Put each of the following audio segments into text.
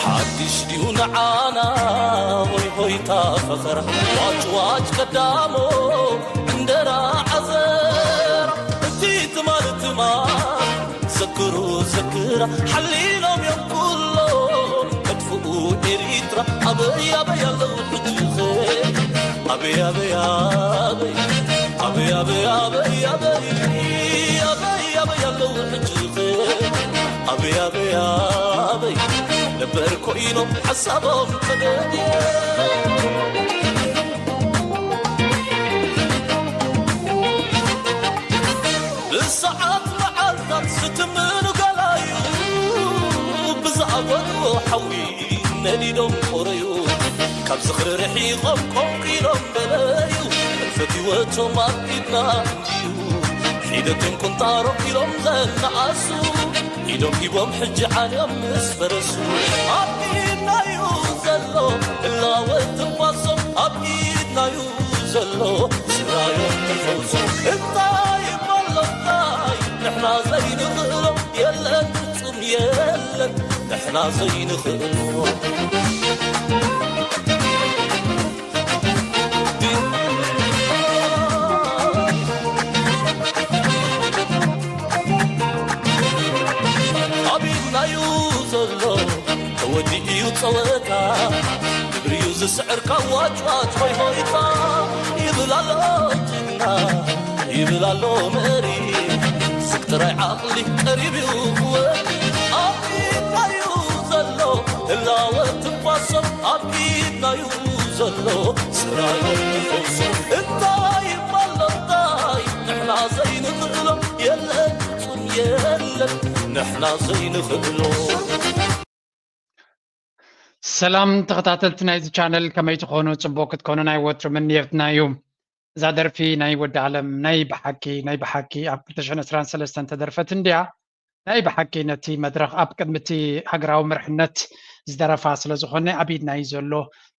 ሓድሽ ድዩ ንዓና ወይ ሆይታ ፈኸራ? ዋጭ ዋጭ ቀዳሞ እንጀራ ዓዘራ፣ እቲ ትማል ትማል ዘክሩ ዘክራ፣ ሓሊኖም እዮም ኩሎ መጥፍኡ ኤሪትራ። ኣበይ ኣበይ ኣለዉ ሕጂ ኸ? ኣበይ ኣበይ ኣበይ ኣበይ ኣበይ ኣበይ ኣበይ ኣበይ ኣበይ ኣበይ ኣለዉ ሕጂ ኸ? ኣበይ ኣበይ ኣበይ ነበር ኮይኖም ሓሳቦም ተገድየ። ብሰዓት መዓልታት ዝትምኑ ገላዩ ብዝኣጎድዎ ሓዊ ነዲዶም ቆረዩ። ካብ ዝኽሪ ርሒቖም ቆንቂሎም በለዩ። ፈትወቶም ኣብ ኢድና እንድዩ ሒደቶም ቁንጣሮ ኢሎም ዘነኣሱ። ኢዶም ሂቦም ሕጂ ዓንዮም ምስ ፈረሱ። ኣብ ኢድናዩ ዘሎ ህላወ ትንፋሶም ኣብ ኢድናዩ ዘሎ ስራዮም ተፈውሶም። እንታይ እሞ ኣሎ እንታይ ንሕና ዘይንኽእሎ የለን ፍጹም የለን ንሕና ዘይንኽእሎ። ኣብ ኢድናዩ ዘሎ ተወዲኡ እዩ ጸወታ። ግብሪዩ ዝስዕር ካብ ዋጭዋጭ ሆይ ሆይታ። ይብል ኣሎ ጅግና፣ ይብል ኣሎ መሪ። ስቅ ጥራይ ዓቕሊ ቀሪብ እዩ ክወዲ። ኣብ ኢድናዩ ዘሎ ህላወ ትንፋሶም ኣብ ኢድናዩ ዘሎ ስራዮም ንፈውሶም። እንታይ እሞ ኣሎ እንታይ ንሕና ዘይንኽእሎ የለን ፍጹም የለን ንሕና ዘይንኽእሎ። ሰላም ተኸታተልቲ ናይዚ ቻነል፣ ከመይ ትኾኑ? ጽቡቕ ክትኮኑ ናይ ወትሩ ምንየትና እዩ። እዛ ደርፊ ናይ ወዲ ኣለም ናይ ብሓቂ፣ ናይ ብሓቂ ኣብ ክልተ ሽሕን ዕስራን ሰለስተን ተደርፈት እንድያ። ናይ ብሓቂ ነቲ መድረኽ ኣብ ቅድሚ እቲ ሃገራዊ መርሕነት ዝደረፋ ስለ ዝኾነ ኣብ ኢድና እዩ ዘሎ።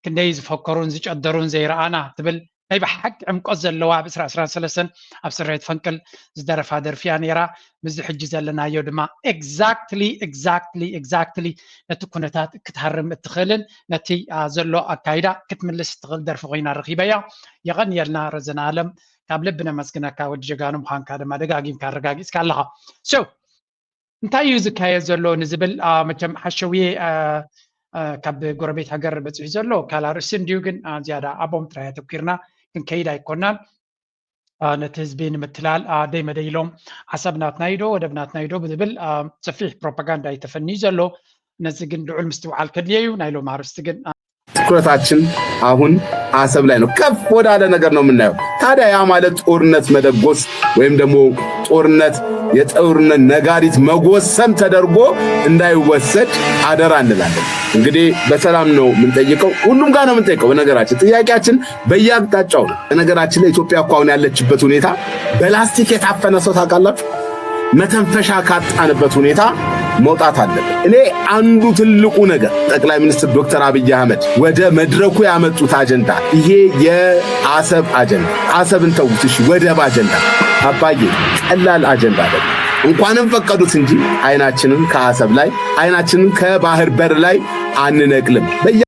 ክንደይ ዝፈከሩን ዝጨደሩን ዘይረኣና ትብል ናይ ብሓቂ ዕምቆት ዘለዋ ኣብ ዕስራ ዕስራን ሰለስተን ኣብ ስሬት ፈንቅል ዝደረፋ ደርፊ እያ ነይራ። ምስዚ ሕጂ ዘለናዮ ድማ exactly exactly exactly ነቲ ኩነታት ክትሃርም እትኽእልን ነቲ አ፣ ዘሎ ኣካይዳ ክትምልስ እትኽእል ደርፊ ኮይና ረኺበያ። የቐንየልና ረዘነ ኣለም፣ ካብ ልቢ ነመስግነካ። ወዲ ጀጋኑ ምዃንካ ድማ ደጋጊምካ ኣረጋጊጽካ ኣለኻ። So እንታይ እዩ ዝካየድ ዘሎ ንዝብል አ፣ መቸም ሓሸውየ አ፣ አ፣ ካብ ጎረቤት ሃገር በፂሑ ዘሎ ካልእ ኣርእስቲ እንድዩ፣ ግን አ፣ ዝያዳ ኣብኦም ጥራይ ኣተኲርና ክንከይድ ኣይኮናን። አ፣ ነቲ ህዝቢ ንምትላል አ፣ ደይ መደይ ኢሎም ዓሰብ ናትና እዩ ዶ ወደብ ናትና እዩ ዶ ብዝብል አ፣ ሰፊሕ ፕሮፓጋንዳ እዩ ተፈንዩ ዘሎ። ነዚ ግን ልዑል ምስትውዓል ከድልዮ እዩ። ናይ ሎም ኣርእስቲ ግን አ፣ ትኩረታችን አሁን አሰብ ላይ ነው። ከፍ ወዳለ ነገር ነው የምናየው። ታዲያ ያ ማለት ጦርነት መደጎስ ወይም ደግሞ ጦርነት የጦርነት ነጋሪት መጎሰም ተደርጎ እንዳይወሰድ አደራ እንላለን። እንግዲህ በሰላም ነው የምንጠይቀው፣ ሁሉም ጋር ነው የምንጠይቀው። በነገራችን ጥያቄያችን በየአቅጣጫው ነው። በነገራችን ላይ ኢትዮጵያ እኮ አሁን ያለችበት ሁኔታ በላስቲክ የታፈነ ሰው ታውቃላችሁ? መተንፈሻ ካጣንበት ሁኔታ መውጣት አለበት። እኔ አንዱ ትልቁ ነገር ጠቅላይ ሚኒስትር ዶክተር አብይ አህመድ ወደ መድረኩ ያመጡት አጀንዳ ይሄ የአሰብ አጀንዳ፣ አሰብን ተውት እሺ፣ ወደብ አጀንዳ አባዬ ቀላል አጀንዳ አይደለም። እንኳንም ፈቀዱት እንጂ አይናችንን ከአሰብ ላይ አይናችንን ከባህር በር ላይ አንነቅልም። በየ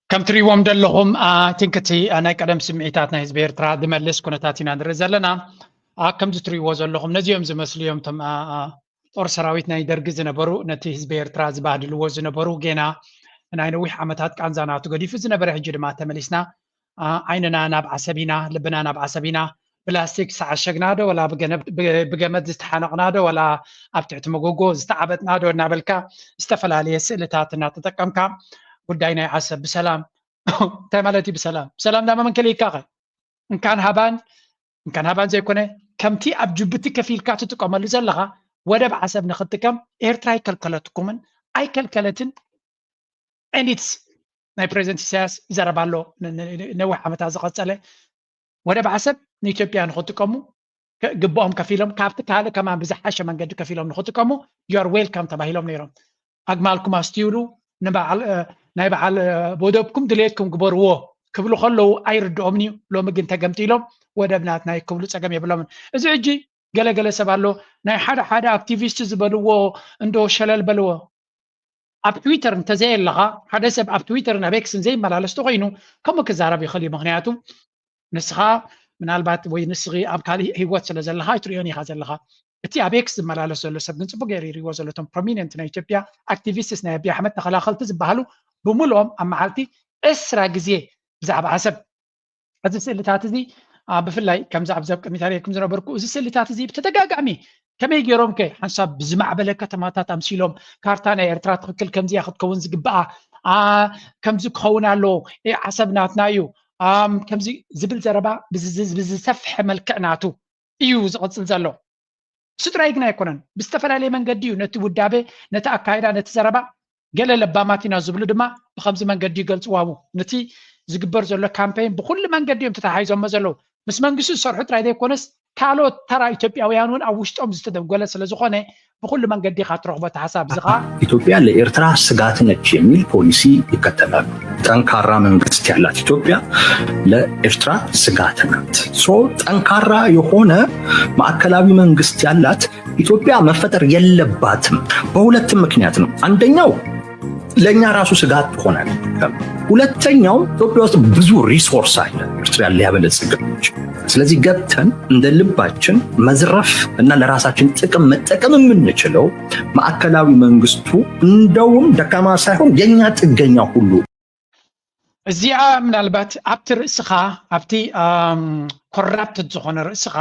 ከም ትሪእዎም ዘለኹም፣ አ፣ I think እቲ፣ አ፣ ናይ ቀደም ስምዒታት ናይ ህዝቢ ኤርትራ ዝመልስ ኩነታት ኢና ንርኢ ዘለና። አ፣ ከምዚ ትሪእዎ ዘለኹም ነዚኦም ዝመስሉ እዮም። እቶም፣ አ፣ አ፣ ጦር ሰራዊት ናይ ደርጊ ዝነበሩ፣ ነቲ ህዝቢ ኤርትራ ዝባህድልዎ ዝነበሩ፣ ጌና ናይ ነዊሕ ዓመታት ቃንዛ ናቱ ገዲፉ ዝነበረ፣ ሕጂ ድማ ተመሊስና፣ አ፣ ዓይንና ናብ ዓሰብ ኢና፣ ልብና ናብ ዓሰብ ኢና፣ ብላስቲክ ዝተዓሸግና ዶ፣ ወላ ብገነ-፣ ብ-፣ ብገመድ ዝተሓነቕና ዶ፣ ወላ ኣብ ትሕቲ መጎጎ ዝተዓበጥና ዶ እናበልካ ዝተፈላለየ ስእልታት እናተጠቀምካ ጉዳይ ናይ ዓሰብ ብሰላም እንታይ ማለት እዩ ብሰላም? ብሰላም ዳማ መን ከልኢካ ኸ? እንካን ሃባን፣ እንካን ሃባን ዘይኮነ፣ ከምቲ ኣብ ጅቡቲ ከፊልካ ትጥቀመሉ ዘለኻ ወደብ ዓሰብ ንኽትጥቀም ኤርትራ ኣይከልከለትኩምን ኣይከልከለትን። And it's ናይ ፕሬዚደንት ኢሳያስ ዘረባ ኣሎ፣ ን-፣ ን-፣ ን-፣ ነዊሕ ዓመታት ዝቐጸለ። ወደብ ዓሰብ ንኢትዮጵያ ንኽጥቀሙ ክ-፣ ግብኦም ከፊሎም፣ ካብቲ ካልእ ከማን ብዝሓሸ መንገዲ ከፊሎም ንኽጥቀሙ you are welcome ተባሂሎም ነይሮም። ኣግማልኩም ኣስትዩሉ፣ ንበዓል፣ እ፣ ናይ በዓል፣ እ፣ ወደብኩም ድሌትኩም ግበርዎ ክብሉ ከለዉ ኣይርድኦምን እዩ። ሎሚ ግን ተገምጢሎም ወደብ ናትና እዩ ክብሉ ጸገም የብሎምን። እዚ ሕጂ ገለገለ ሰብ ኣሎ ናይ ሓደ ሓደ ኣክቲቪስት ዝበልዎ እንዶ ሸለል በልዎ። ኣብ ትዊተር እንተዘየለኻ ሓደ ሰብ ኣብ ትዊተርን ኣብ ኤክስን ዘይመላለስ ተኮይኑ ከምኡ ክዛረብ ይኽእል እዩ። ምክንያቱ ንስኻ ምናልባት ወይ ንስኺ ኣብ ካልእ ህይወት ስለ ዘለኻ ኣይትሪኦን ኢኻ ዘለኻ። እቲ ኣብ ኤክስ ዝመላለስ ዘሎ ሰብ ግን ጽቡቅ ገይሩ ይሪዎ ዘሎ። እቶም ፕሮሚነንት ናይ ኢትዮጵያ ኣክቲቪስትስ ናይ ኣቢይ ኣሕመድ ተኸላኸልቲ ዝበሃሉ ብምልኦም ኣብ መዓልቲ ዕስራ ግዜ ብዛዕባ ዓሰብ እዚ ስእልታት እዚ ብፍላይ ከምዚ ኣብዚ ኣብ ቅድሚት ኣርእየኩም ዝነበርኩ እዚ ስእልታት እዚ ብተደጋጋሚ ከመይ ገይሮም ከ ሓንሳብ ብዝማዕበለ ከተማታት ኣምሲሎም ካርታ ናይ ኤርትራ ትኽክል ከምዚያ ክትከውን ዝግብኣ ከምዚ ክኸውን ኣለዎ ዓሰብ ናትና እዩ ከምዚ ዝብል ዘረባ ብዝሰፍሐ መልክዕ ናቱ እዩ ዝቕፅል ዘሎ። እሱ ጥራይ ግን ኣይኮነን። ብዝተፈላለየ መንገዲ እዩ ነቲ ውዳበ፣ ነቲ ኣካይዳ፣ ነቲ ዘረባ ገለ ለባማት ኢና ዝብሉ ድማ ብከምዚ መንገዲ ይገልፅዋ። ነቲ ዝግበር ዘሎ ካምፔይን ብኩሉ መንገዲ እዮም ተተሓሒዞሞ ዘለዉ። ምስ መንግስቲ ዝሰርሑ ጥራይ ዘይኮነስ ካልኦት ተራ ኢትዮጵያውያን እውን ኣብ ውሽጦም ዝተደጎለ ስለ ዝኾነ ብኩሉ መንገዲ ኢኻ ትረኽቦ እቲ ሓሳብ እዚ ኸዓ ኢትዮጵያ ለኤርትራ ስጋት ነች የሚል ፖሊሲ ይከተላሉ። ጠንካራ መንግስት ያላት ኢትዮጵያ ለኤርትራ ስጋት ናት። ሶ ጠንካራ የሆነ ማዕከላዊ መንግስት ያላት ኢትዮጵያ መፈጠር የለባትም። በሁለት ምክንያት ነው። አንደኛው ለእኛ ራሱ ስጋት ትሆናል። ሁለተኛው ኢትዮጵያ ውስጥ ብዙ ሪሶርስ አለ ኤርትራ ሊያበለጽግ። ስለዚህ ገብተን እንደ ልባችን መዝረፍ እና ለራሳችን ጥቅም መጠቀም የምንችለው ማዕከላዊ መንግስቱ እንደውም ደካማ ሳይሆን የኛ ጥገኛ ሁሉ እዚኣ ምናልባት ኣብቲ ርእስኻ ኣብቲ ኮራፕትድ ዝኾነ ርእስኻ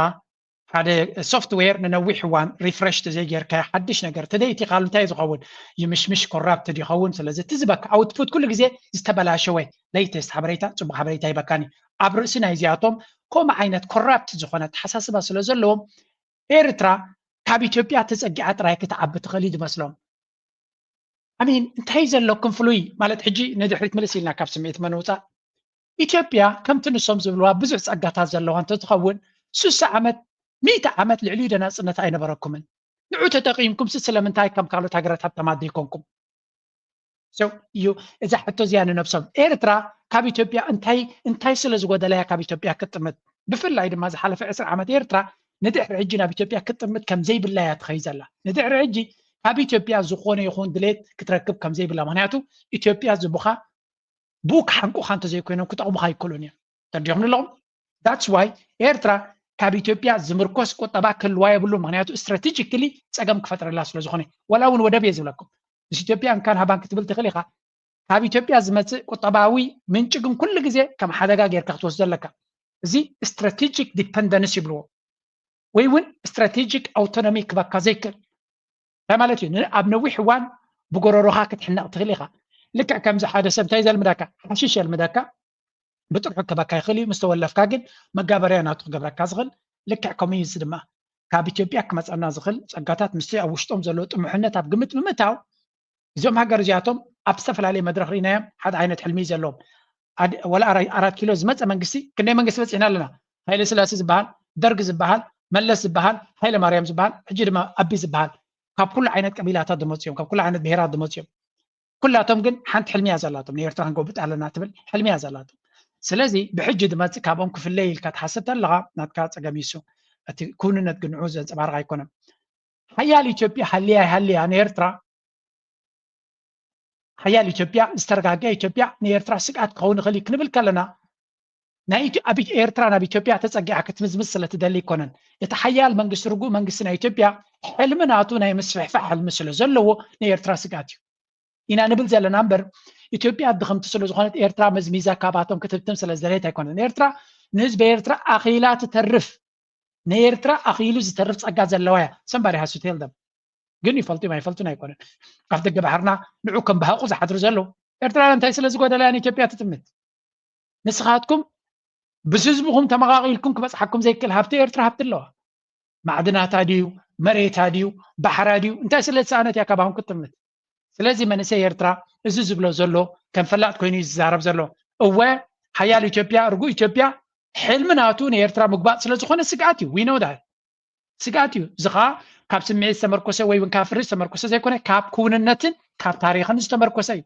ሓደ ሶፍትዌር ንነዊሕ እዋን ሪፍረሽ ተዘይጌርካዮ ሓድሽ ነገር ተደይቲኻሉ እንታይ ዝኸውን ይምሽምሽ ኮራፕትድ ይኸውን። ስለዚ እቲ ዝበካ ኣውትፑት ኩሉ ግዜ ዝተበላሸወ ሌተስት ሓበሬታ ፅቡቅ ሓበሬታ ይበካኒ። ኣብ ርእሲ ናይዚኣቶም ከምኡ ዓይነት ኮራፕት ዝኾነ ኣተሓሳስባ ስለ ዘለዎም ኤርትራ ካብ ኢትዮጵያ ተፀጊዓ ጥራይ ክትዓቢ ትኽእል እዩ ዝመስሎም። ኣሚን እንታይ ዘለኩም ፍሉይ ማለት ሕጂ ንድሕሪት ምልስ ኢልና ካብ ስምዒት መነውፃእ ኢትዮጵያ ከምቲ ንሶም ዝብልዋ ብዙሕ ፀጋታት ዘለዋ እንተትኸውን ስሳ ዓመት ሚእቲ ዓመት ልዕሊኡ ደናፅነት ኣይነበረኩምን። ንዑ ተጠቂምኩም ስ ስለምንታይ ከም ካልኦት ሃገራት ሃብታማት ዘይኮንኩም? እዩ እዛ ሕቶ እዚኣ ንነብሶም ኤርትራ ካብ ኢትዮጵያ እንታይ እንታይ ስለ ዝጎደለያ ካብ ኢትዮጵያ ክትጥምት? ብፍላይ ድማ ዝሓለፈ ዕስራ ዓመት ኤርትራ ንድሕሪ ሕጂ ናብ ኢትዮጵያ ክትጥምት ከም ዘይብላ እያ ትኸይ ዘላ። ንድሕሪ ሕጂ ካብ ኢትዮጵያ ዝኾነ ይኹን ድሌት ክትረክብ ከም ዘይብላ ምክንያቱ ኢትዮጵያ ዝቡኻ ብኡ ክሓንቁኻ እንተዘይኮይኖም ክጠቕሙኻ ኣይክእሉን እዮም። ተረዲኹም ኣለኹም? That's why ኤርትራ ካብ ኢትዮጵያ ዝምርኮስ ቁጠባ ክህልዋ የብሉ። ምክንያቱ ስትራቴጂክሊ ፀገም ክፈጥረላ ስለ ዝኾነ ዋላ እውን ወደብ እየ ዝብለኩም ምስ ኢትዮጵያ እንካን ሃባን ክትብል ትኽእል ኢኻ። ካብ ኢትዮጵያ ዝመፅእ ቁጠባዊ ምንጪ ግን ኩሉ ግዜ ከም ሓደጋ ጌርካ ክትወስዶ ኣለካ። እዚ ስትራቴጂክ ዲፐንደንስ ይብልዎ ወይ እውን ስትራቴጂክ ኣውቶኖሚ ክበካ ዘይክእል እንታይ ማለት እዩ? ኣብ ነዊሕ እዋን ብጎረሮኻ ክትሕነቕ ትኽእል ኢኻ። ልክዕ ከምዚ ሓደ ሰብ እንታይ ዘልምዳካ ሓሽሽ የልምዳካ ብጥርሑ ክበካ ይኽእል እዩ። ምስ ተወለፍካ ግን መጋበርያ ናቱ ክገብረካ ዝኽእል ልክዕ ከምኡ እዩ። እዚ ድማ ካብ ኢትዮጵያ ክመፀና ዝኽእል ፀጋታት ምስቲ ኣብ ውሽጦም ዘሎ ጥሙሕነት ኣብ ግምት ብምእታው እዚኦም ሃገር እዚኣቶም ኣብ ዝተፈላለየ መድረኽ ርኢናዮም ሓደ ዓይነት ሕልሚ እዩ ዘለዎም። ወላ ኣራት ኪሎ ዝመፀ መንግስቲ ክንደይ መንግስቲ በፂሕና ኣለና። ሃይለ ስላሴ ዝበሃል፣ ደርግ ዝበሃል፣ መለስ ዝበሃል፣ ሃይለ ማርያም ዝበሃል፣ ሕጂ ድማ ኣቢ ዝበሃል ካብ ኩሉ ዓይነት ቀቢላታት ዝመፁ እዮም፣ ካብ ኩሉ ዓይነት ብሄራት ዝመፁ እዮም። ኩላቶም ግን ሓንቲ ሕልሚ እያ ዘላቶም፣ ንኤርትራ ክንጎብጥ ኣለና ትብል ሕልሚ እያ ዘላቶም። ስለዚ ብሕጂ ዝመፅእ ካብኦም ክፍለይ ኢልካ ትሓስብ ተለኻ ናትካ ፀገም ይሱ እቲ ክውንነት ግን ንዑ ዘንፀባርቕ ኣይኮነን። ሓያል ኢትዮጵያ ሃልያ ይሃልያ ንኤርትራ ሓያል ኢትዮጵያ ዝተረጋግአ ኢትዮጵያ ንኤርትራ ስግኣት ክኸውን ይኽእል እዩ ክንብል ከለና ናይ ኢትዮ- ኣብ ኤርትራ ናብ ኢትዮጵያ ተጸጊዓ ክትምዝምዝ ስለ ትደሊ ኣይኮነን። እቲ ሓያል መንግስቲ ርጉእ መንግስቲ ናይ ኢትዮጵያ ሕልሚ ናቱ ናይ ምስፍሕፋሕ ሕልሚ ስለ ዘለዎ ንኤርትራ ስግኣት እዩ ኢና ንብል ዘለና እምበር ኢትዮጵያ ድኽምቲ ስለ ዝኾነት ኤርትራ መዝሚዛ ካባቶም ክትህብትም ስለ ዝደለየት ኣይኮነን። ኤርትራ ንህዝቢ ኤርትራ ኣኺላ ትተርፍ ንኤርትራ ኣኺሉ ዝተርፍ ጸጋ ዘለዋ እያ። Somebody has to tell them ግን ይፈልጡ እዮም ኣይፈልጡን ኣይኮነን። ኣፍ ደገ ባሕርና ንዑ ከም ብሃቑ ዝሓድሩ ዘለዉ ኤርትራውያን እንታይ ስለ ዝጎደላ እያ ንኢትዮጵያ ትጥምት? ንስኻትኩም ምስ ህዝብኹም ተመቓቒልኩም ክበጽሓኩም ዘይክእል ሃብቲ ኤርትራ ሃብቲ ኣለዋ። ማዕድናታ ድዩ መሬታ ድዩ ባሕራ ድዩ እንታይ ስለ ዝሰኣነት እያ ካባኹም ክትጥምት? ስለዚ መንእሰይ ኤርትራ እዚ ዝብሎ ዘሎ ከም ፈላጥ ኮይኑ እዩ ዝዛረብ ዘሎ። እወ ሓያል ኢትዮጵያ ርጉእ ኢትዮጵያ ሕልሚ ናቱ ንኤርትራ ምግባጥ ስለ ዝኾነ ስግኣት እዩ። We know that ስግኣት እዩ። እዚ ኸዓ ካብ ስምዒት ዝተመርኮሰ ወይ እውን ካብ ፍርድ ዝተመርኮሰ ዘይኮነ ካብ ክውንነትን ካብ ታሪኽን ዝተመርኮሰ እዩ።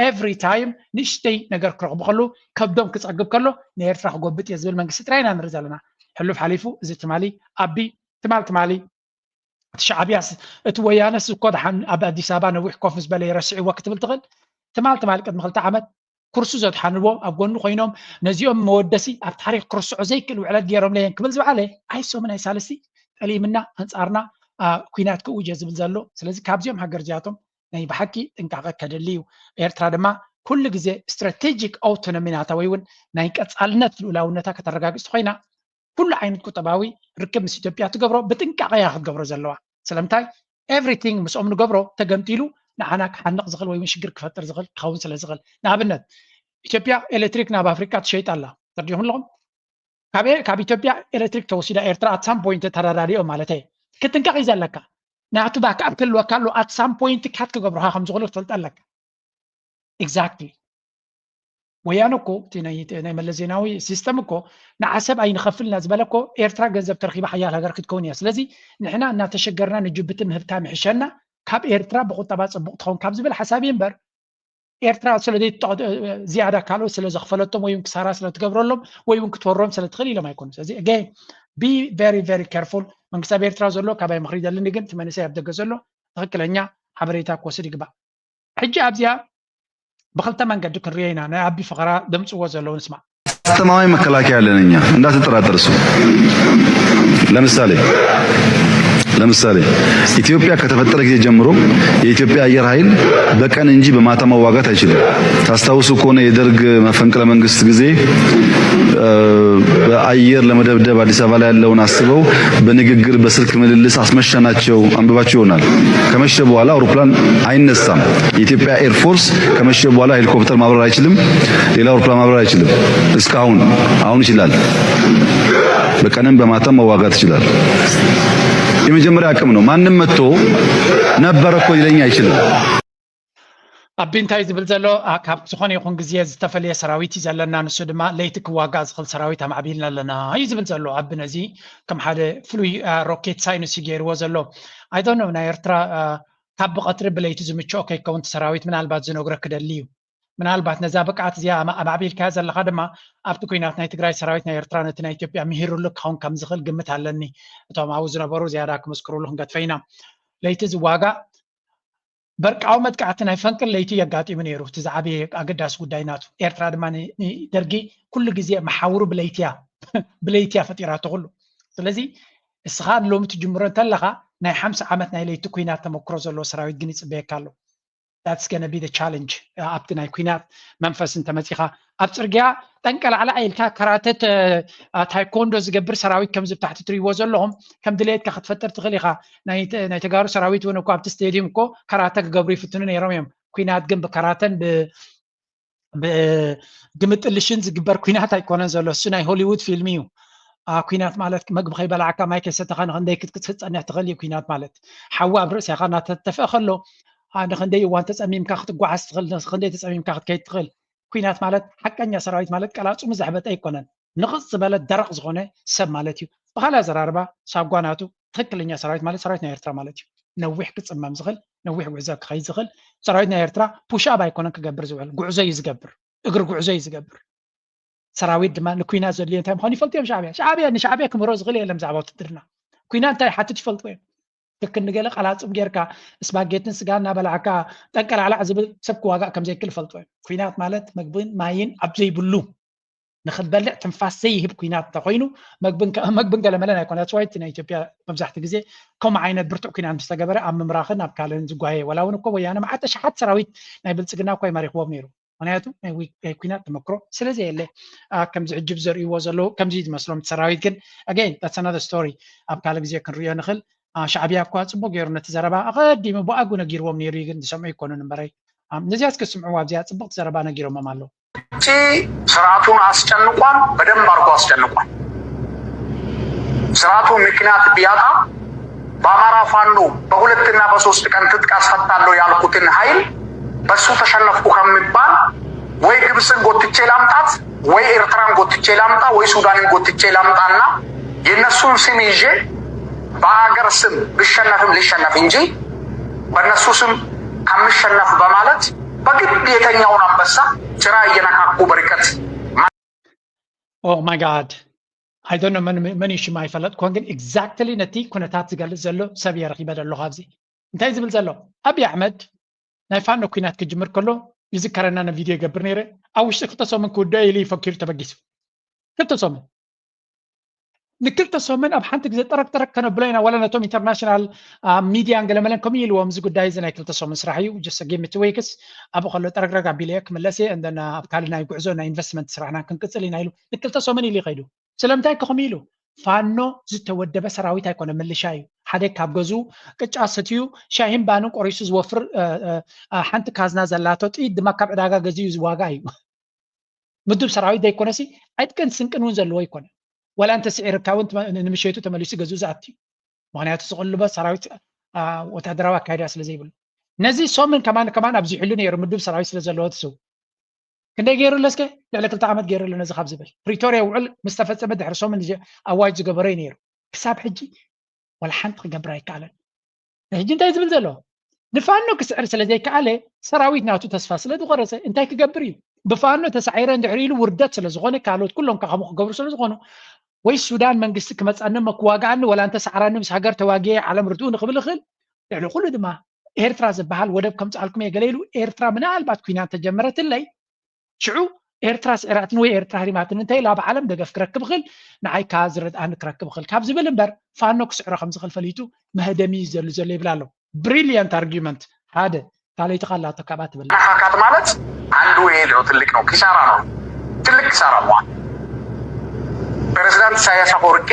Every time ንእሽተይ ነገር ክረኽቡ ከለዉ ከብዶም ክፀግብ ከሎ ንኤርትራ ክጎብጥ እየ ዝብል መንግስቲ ጥራይ ኢና ንርኢ ዘለና። ሕሉፍ ሓሊፉ እዚ ትማሊ ኣቢ ትማል ትማሊ እቲ ሻዕብያስ እቲ ወያነስ እኮ ደሓን ኣብ ኣዲስ ኣበባ ነዊሕ ኮፍ ዝበለ ረሲዕዎ ክትብል ትኽእል። ትማል ትማል ቅድሚ ክልተ ዓመት ኩርሱ ዘድሓንዎ ኣብ ጎኑ ኮይኖም ነዚኦም መወደሲ ኣብ ታሪክ ክርስዖ ዘይክእል ውዕለት ገይሮም ለየን ክብል ዝበዓለ ኣይሶምን ኣይሳልስቲ ጠሊምና ኣንጻርና ኩናት ክእውጀ ዝብል ዘሎ። ስለዚ ካብዚኦም ሃገር እዚኣቶም ናይ ብሓቂ ጥንቃቐ ከደሊ እዩ። ኤርትራ ድማ ኩሉ ግዜ ስትራቴጂክ ኣውቶኖሚ ናታ ወይ እውን ናይ ቀጻልነት ልኡላውነታ ከተረጋግጽ ኮይና ኩሉ ዓይነት ቁጠባዊ ርክብ ምስ ኢትዮጵያ ትገብሮ ብጥንቃቐ እያ ክትገብሮ ዘለዋ። ስለምንታይ ኤቭሪቲንግ ምስኦም ንገብሮ ተገምጢሉ ንዓና ክሓንቕ ዝኽእል ወይ እውን ሽግር ክፈጥር ዝኽእል ክኸውን ስለ ዝኽእል። ንኣብነት ኢትዮጵያ ኤሌክትሪክ ናብ ኣፍሪቃ ትሸይጥ ኣላ። ተርዲኹም ኣለኹም? ካብ ኢትዮጵያ ኤሌክትሪክ ተወሲዳ ኤርትራ ኣት ሳም ፖይንት ተረዳዲኦ ማለት እየ። ክትንቀቕ እዩ ዘለካ። ናቱ ባክኣፕ ክህልወካ ኣሎ ኣት ሳም ፖይንት ካት ክገብሩካ ከም ዝኽእሉ ክትፈልጥ ኣለካ። ኤግዛክትሊ። ወያነ እኮ ናይ መለስ ዜናዊ ሲስተም እኮ ንዓሰብ ኣይንኸፍልና ዝበለ እኮ ኤርትራ ገንዘብ ተረኪባ ሓያል ሃገር ክትከውን እያ። ስለዚ ንሕና እናተሸገርና ንጅቡቲ ምህብታ ምሕሸና ካብ ኤርትራ ብቁጠባ ፅቡቅ ትኸውን ካብ ዝብል ሓሳብ እዩ እምበር ኤርትራ ስለ ዝያዳ ካልኦት ስለ ዘኽፈለቶም ወይ ክሳራ ስለ ትገብረሎም ወይ እውን ክትወሮም ስለ ትኽእል ኢሎም ኣይኮኑ። ስለዚ again be very very careful። መንግስቲ ኣብ ኤርትራ ዘሎ ካባይ ምኽሪ ደልኒ ግን እቲ መንእሰይ ኣብ ደገ ዘሎ ትኽክለኛ ሓበሬታ ክወስድ ይግባእ። ሕጂ ኣብዚኣ ብክልተ መንገዲ ክንሪኦ ኢና። ናይ ኣቢ ፈኸራ ደምፅዎ ዘለዉ ንስማዕ። አስተማማኝ መከላከያ አለን እኛ እንዳትጠራጠር እሱ ለምሳሌ ለምሳሌ ኢትዮጵያ ከተፈጠረ ጊዜ ጀምሮ የኢትዮጵያ አየር ኃይል በቀን እንጂ በማታ መዋጋት አይችልም። ታስታውሱ ከሆነ የደርግ መፈንቅለ መንግስት ጊዜ በአየር ለመደብደብ አዲስ አበባ ላይ ያለውን አስበው በንግግር በስልክ ምልልስ አስመሸናቸው። አንብባችሁ ይሆናል። ከመሸ በኋላ አውሮፕላን አይነሳም። የኢትዮጵያ ኤር ፎርስ ከመሸ በኋላ ሄሊኮፕተር ማብረር አይችልም። ሌላ አውሮፕላን ማብረር አይችልም። እስካሁን አሁን ይችላል። በቀንም በማታም መዋጋት ይችላል። የመጀመሪያ አቅም ነው። ማንም መጥቶ ነበረ እኮ ሊለኝ አይችልም። ኣቢ እንታይ ዝብል ዘሎ ካብ ዝኾነ ይኹን ግዜ ዝተፈለየ ሰራዊት እዩ ዘለና። ንሱ ድማ ለይቲ ክዋጋእ ዝኽእል ሰራዊት ኣማዕቢልና ኣለና እዩ ዝብል ዘሎ። ኣቢ ነዚ ከም ሓደ ፍሉይ ሮኬት ሳይንስ እዩ ገይርዎ ዘሎ። ኣይዶኖ ናይ ኤርትራ ካብ ብቐትሪ ብለይቲ ዝምችኦ ከይከውን ሰራዊት ምናልባት ዝነግሮ ክደሊ እዩ። ምናልባት ነዛ ብቅዓት እዚኣ ኣማዕቢልካያ ዘለኻ ድማ ኣብቲ ኩናት ናይ ትግራይ ሰራዊት ናይ ኤርትራ ነቲ ናይ ኢትዮጵያ ምሂሩሉ ክኸውን ከም ዝኽእል ግምት ኣለኒ። እቶም ኣብኡ ዝነበሩ ዝያዳ ክምስክሩሉ ክንገድፈ ኢና። ለይቲ ዝዋጋእ በርቃዊ መጥቃዕቲ ናይ ፈንቅል ለይቲ የጋጢሙ ነይሩ። እቲ ዝዓበየ ኣገዳሲ ጉዳይ ናቱ። ኤርትራ ድማ ንደርጊ ኩሉ ግዜ መሓውሩ ብለይቲ እያ ብለይቲ እያ ፈጢራቶ ኩሉ። ስለዚ እስኻ ሎሚ ትጅምሮ እንተለኻ ናይ ሓምሳ ዓመት ናይ ለይቲ ኩናት ተመክሮ ዘለዎ ሰራዊት ግን ይፅበየካ ኣሎ። That's gonna be the challenge ኣብቲ ናይ ኩናት መንፈስ እንተመፂኻ ኣብ ፅርግያ ጠንቀላዕላዕ ኢልካ ካራተ ታይኮንዶ ዝገብር ሰራዊት ከምዚ ብታሕቲ ትሪእዎ ዘለኹም ከም ድሌትካ ክትፈጥር ትኽእል ኢኻ። ናይ ተጋሩ ሰራዊት እውን እኮ ኣብቲ ስቴድዩም እኮ ካራተ ክገብሩ ይፍትኑ ነይሮም እዮም። ኩናት ግን ብካራተን ብግምጥልሽን ዝግበር ኩናት ኣይኮነን ዘሎ። እሱ ናይ ሆሊውድ ፊልም እዩ። ኩናት ማለት መግቢ ከይበላዕካ ማይ ከይሰተኻ ንክንደይ ክትክትክት ፀንሕ ትኽእል እዩ። ኩናት ማለት ሓዊ ኣብ ርእስኻ እናተተፍአ ከሎ ንክንደይ እዋን ተፀሚምካ ክትጓዓዝ ትኽእል፣ ንክንደይ ተፀሚምካ ክትከይድ ትኽእል። ኩናት ማለት ሓቀኛ ሰራዊት ማለት ቀላፅሙ ዘሕበጠ ኣይኮነን። ንቕፅ ዝበለ ደረቕ ዝኾነ ሰብ ማለት እዩ። ብኻልእ ኣዘራርባ ሳጓ ናቱ ትኽክለኛ ሰራዊት ማለት ሰራዊት ናይ ኤርትራ ማለት እዩ። ነዊሕ ክፅመም ዝኽእል፣ ነዊሕ ጉዕዞ ክኸይድ ዝኽእል ሰራዊት ናይ ኤርትራ ፑሽ ኣፕ ኣይኮነን ክገብር ዝውዕል፣ ጉዕዞ እዩ ዝገብር፣ እግሪ ጉዕዞ እዩ ዝገብር። ሰራዊት ድማ ንኩናት ዘድልዮ እንታይ ምዃኑ ይፈልጡ እዮም። ሻዕብያ ሻዕብያ ንሻዕብያ ክምህሮ ዝኽእል የለን ብዛዕባ ውትድርና። ኩናት እንታይ ይሓትት ይፈልጡ እዮም። ልክ ንገለ ቀላፅም ጌርካ ስፓጌትን ስጋ እናበላዕካ ጠንቀላዕላዕ ዝብል ሰብ ክዋጋእ ከም ዘይክእል ይፈልጡ እዮም። ኩናት ማለት መግብን ማይን ኣብ ዘይብሉ ንክትበልዕ ትንፋስ ዘይህብ ኩናት እንተኮይኑ መግብን ገለመለን ኣይኮነ። That's why ናይ ኢትዮጵያ መብዛሕትኡ ግዜ ከምኡ ዓይነት ብርቱዕ ኩናት ምስተገበረ ኣብ ምምራኽን ኣብ ካልእን ዝጓየ ወላ እውን እኮ ወያነ መዓት ኣሽሓት ሰራዊት ናይ ብልፅግና እኮ ይማሪኽዎም ነይሩ። ምክንያቱ ናይ ኩናት ተመክሮ ስለዘየለ ከምዚ ሕጂ ዘርእይዎ ዘለዉ ከምዚ ዝመስሎም ሰራዊት ግን again that's another story ኣብ ካልእ ግዜ ክንርእዮ ንኽእል። ሻዕብያ እኳ ፅቡቅ ገይሩ ነቲ ዘረባ ኣቐዲሙ ብኣጉ ነጊርዎም ነይሩ እዩ ግን ዝሰምዑ ይኮኑን እምበረይ ነዚያስ ክስምዕዋ ኣብዚኣ ፅብቅቲ ዘረባ ነጊሮሞም ኣለዉ። ስርዓቱን አስጨንቋል። በደንብ አድርጎ አስጨንቋል። ስርዓቱ ምክንያት ቢያጣ በአማራ ፋኖ በሁለትና በሶስት ቀን ትጥቅ አስፈታለሁ ያልኩትን ኃይል በሱ ተሸነፍኩ ከሚባል ወይ ግብፅን ጎትቼ ላምጣት ወይ ኤርትራን ጎትቼ ላምጣ ወይ ሱዳንን ጎትቼ ላምጣና የነሱን ስም ይዤ በአገር ስም ብሸነፍም ልሸነፍ እንጂ በነሱ ስም ከምሸነፍ በማለት በግድ የተኛውን አንበሳ ጭራ እየነካኩ በርቀት Oh my God. I don't know መን መን እዩ ሽማ ኣይፈለጥኩን፣ ግን exactly ነቲ ኩነታት ዝገልጽ ዘሎ ሰብ እየ ረኺበ ዘለኹ ኣብዚ። እንታይ ዝብል ዘሎ? ኣብይ ኣሕመድ ናይ ፋኖ ኲናት ክጅምር ከሎ ይዝከረና፣ ነ ቪድዮ ይገብር ነይረ። ኣብ ውሽጢ ክልተ ሰሙን ክውድኦ ኢሉ ይፈኪሩ ተበጊሱ። ክልተ ሰሙን ንክልተ ሰሙን ኣብ ሓንቲ ግዜ ጠረቅ ጠረቅ ከነብሎ ኢና። ዋላ ነቶም ኢንተርናሽናል ሚድያን ገለመለን ከምኡ ኢልዎም፣ እዚ ጉዳይ እዚ ናይ ክልተ ሰሙን ስራሕ እዩ፣ just give me two weeks፣ ኣብኡ ከሎ ጠረግረግ ኣቢለዮ ክምለስ እየ፣ እንደና ኣብ ካልእ ናይ ጉዕዞ ናይ ኢንቨስትመንት ስራሕና ክንቅፅል ኢና ኢሉ ንክልተ ሰሙን ኢሉ ይኸይዱ። ስለምንታይ ከምኡ ኢሉ? ፋኖ ዝተወደበ ሰራዊት ኣይኮነ፣ ምልሻ እዩ። ሓደ ካብ ገዝኡ ቅጫ ሰትዩ ሻሂን ባንን ቆሪሱ ዝወፍር ሓንቲ ካዝና ዘላቶ ጥይት ድማ ካብ ዕዳጋ ገዚኡ ዝዋጋ እዩ። ምዱብ ሰራዊት ዘይኮነሲ ዕጥቅን ስንቅን እውን ዘለዎ ኣይኮነ። ዋላ እንተ ስዒርካ እውን ንምሸቱ ተመሊሱ ገዝኡ ዝኣቲ እዩ። ምክንያቱ ዝቕልቦ ሰራዊት ወታደራዊ ኣካይዳ ስለ ዘይብሉ፣ ነዚ ሶምን ከማን ከማን ኣብዚሕሉ ነይሩ፣ ምዱብ ሰራዊት ስለ ዘለዎ ትስው። ክንደይ ገይሩ ኣሎ እስከ? ልዕሊ ክልተ ዓመት ገይሩ ኣሎ ነዚ ካብ ዝብል። ፕሪቶርያ ውዕል ምስ ተፈጸመ ድሕሪ ሶምን ኣዋጅ ዝገበሮ እዩ ነይሩ። ክሳብ ሕጂ ዋላ ሓንቲ ክገብር ኣይከኣለን። ሕጂ እንታይ ዝብል ዘሎ? ንፋኖ ክስዕር ስለ ዘይከኣለ፣ ሰራዊት ናቱ ተስፋ ስለ ዝቆረጸ እንታይ ክገብር እዩ? ብፋኖ ተሳዒረ እንድሕር ኢሉ ውርደት ስለ ዝኾነ፣ ካልኦት ኩሎም ከ ከምኡ ክገብሩ ስለ ዝኾኑ፣ ወይ ሱዳን መንግስቲ ክመጻኒ እሞ ክዋግኣኒ፣ ወላ እንተ ሰዕራኒ ምስ ሃገር ተዋጊኤ ዓለም ርድኡ ንክብል ይኽእል። ልዕሊ ኩሉ ድማ ኤርትራ ዝበሃል ወደብ ከምጽኣልኩም እየ ገለ ኢሉ፣ ኤርትራ ምናልባት ኲናት ተጀመረትለይ ሽዑ ኤርትራ ስዒራትኒ ወይ ኤርትራ ህሪማትኒ እንተ ኢላ ኣብ ዓለም ደገፍ ክረክብ እኽእል፣ ንዓይ ከኣ ዝረድኣኒ ክረክብ እኽእል ካብ ዝብል እምበር ፋኖ ክስዕሮ ከም ዝኽእል ፈሊጡ መህደሚ እዩ ዘሉ ዘሎ ይብል ኣሎ። ብሪልያንት ኣርጊመንት ሓደ ካልኣይቲ ካላቶ ካብኣ ትብል። መነካካት ማለት አንዱ ይሄ ነው፣ ትልቅ ነው፣ ኪሳራ ነው፣ ትልቅ ኪሳራ ነው። ፕሬዚዳንት ኢሳያስ አፈወርቂ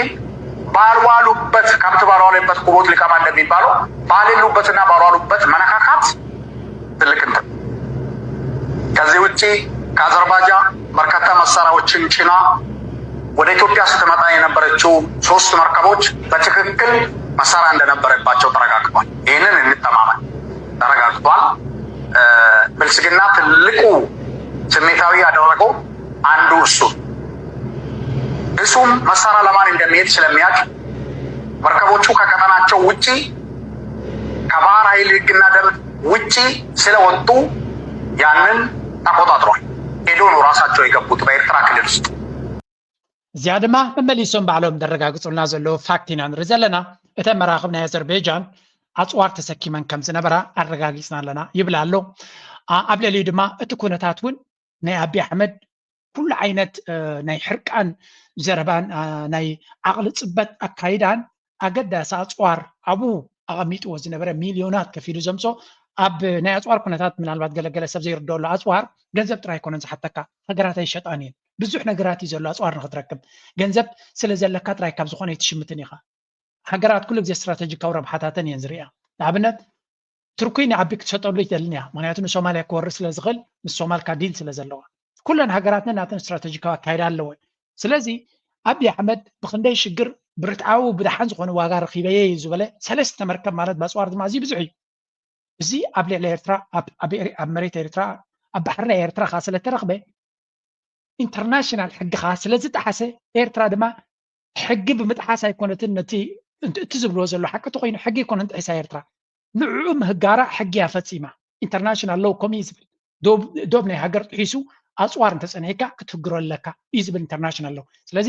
ባልዋሉበት፣ ካብቲ ባልዋሉበት ኩቦት ሊቀማ እንደሚባለው ባሌሉበትና ባልዋሉበት መነካካት ትልቅ እንትን። ከዚህ ውጪ ከአዘርባጃን በርካታ መሳሪያዎችን ጭና ወደ ኢትዮጵያ ስትመጣ የነበረችው ሶስት መርከቦች በትክክል መሳሪያ እንደነበረባቸው ተረጋግጧል። ይህንን እንተማመን ተረጋግጧል። ብልጽግና ትልቁ ስሜታዊ ያደረገው አንዱ እሱ እሱም መሳሪያ ለማን እንደሚሄድ ስለሚያውቅ መርከቦቹ ከቀጠናቸው ውጪ ከባህር ኃይል ህግና ደንብ ውጪ ስለወጡ ያንን ተቆጣጥሯል። ሄዶ ነው ራሳቸው የገቡት በኤርትራ ክልል ውስጥ። እዚኣ ድማ መመሊሶም ባዕሎም ዘረጋግጹልና ዘለዉ ፋክት ኢና ንርኢ ዘለና። እተን መራኽብ ናይ ኣዘርቤጃን ኣጽዋር ተሰኪመን ከም ዝነበራ ኣረጋጊጽና ኣለና ይብል ኣሎ። ኣብ ልዕሊኡ ድማ እቲ ኩነታት እውን ናይ ኣቢ ኣሕመድ ኩሉ ዓይነት ናይ ሕርቃን ዘረባን ናይ ዓቕሊ ጽበት ኣካይዳን ኣገዳሲ ኣጽዋር ኣብኡ ኣቐሚጥዎ ዝነበረ ሚልዮናት ከፊሉ ዘምጾ ኣብ ናይ ኣጽዋር ኩነታት ምናልባት ገለገለ ሰብ ዘይርድኦ ኣሎ። ኣጽዋር ገንዘብ ጥራይ ኣይኮነን ዝሓተካ፣ ሃገራት ኣይሸጣን እየን። ብዙሕ ነገራት እዩ ዘሎ ኣጽዋር ንክትረክብ። ገንዘብ ስለ ዘለካ ጥራይ ካብ ዝኾነ ኣይትሽምትን ኢኻ። ሃገራት ኩሉ ግዜ ስትራተጂካዊ ረብሓታተን እየን ዝርእያ። ንኣብነት ቱርኪ ንኣቢ ክትሸጠሉ ይደልን እያ፣ ምክንያቱ ንሶማልያ ክወርድ ስለ ዝኽእል ምስ ሶማልካ ዲል ስለ ዘለዋ። ኩለን ሃገራትና ናተን ስትራተጂካዊ ኣካይዳ ኣለወን። ስለዚ ኣቢ ኣሕመድ ብክንደይ ሽግር ብርትዓዊ ብደሓን ዝኾነ ዋጋ ረኺበየ እዩ ዝበለ ሰለስተ መርከብ ማለት ባፅዋር ድማ ኣዝዩ ብዙሕ እዩ። እዚ ኣብ ልዕሊ ኤርትራ ኣብ መሬት ኤርትራ ኣብ ባሕሪ ናይ ኤርትራ ከዓ ስለተረኽበ ኢንተርናሽናል ሕጊ ከዓ ስለዝጠሓሰ ኤርትራ ድማ ሕጊ ብምጥሓስ ኣይኮነትን ነቲ እቲ ዝብልዎ ዘሎ ሓቂ ተኮይኑ ሕጊ ኣይኮነን ጥሒሳ ኤርትራ ንዕኡ ምህጋራ ሕጊ እያ ፈፂማ። ኢንተርናሽናል ሎው ከምኡ እዩ ዝብል። ዶብ ናይ ሃገር ጥሒሱ ኣፅዋር እንተፀኒሕካ ክትህግሮ ኣለካ እዩ ዝብል ኢንተርናሽናል ሎው። ስለዚ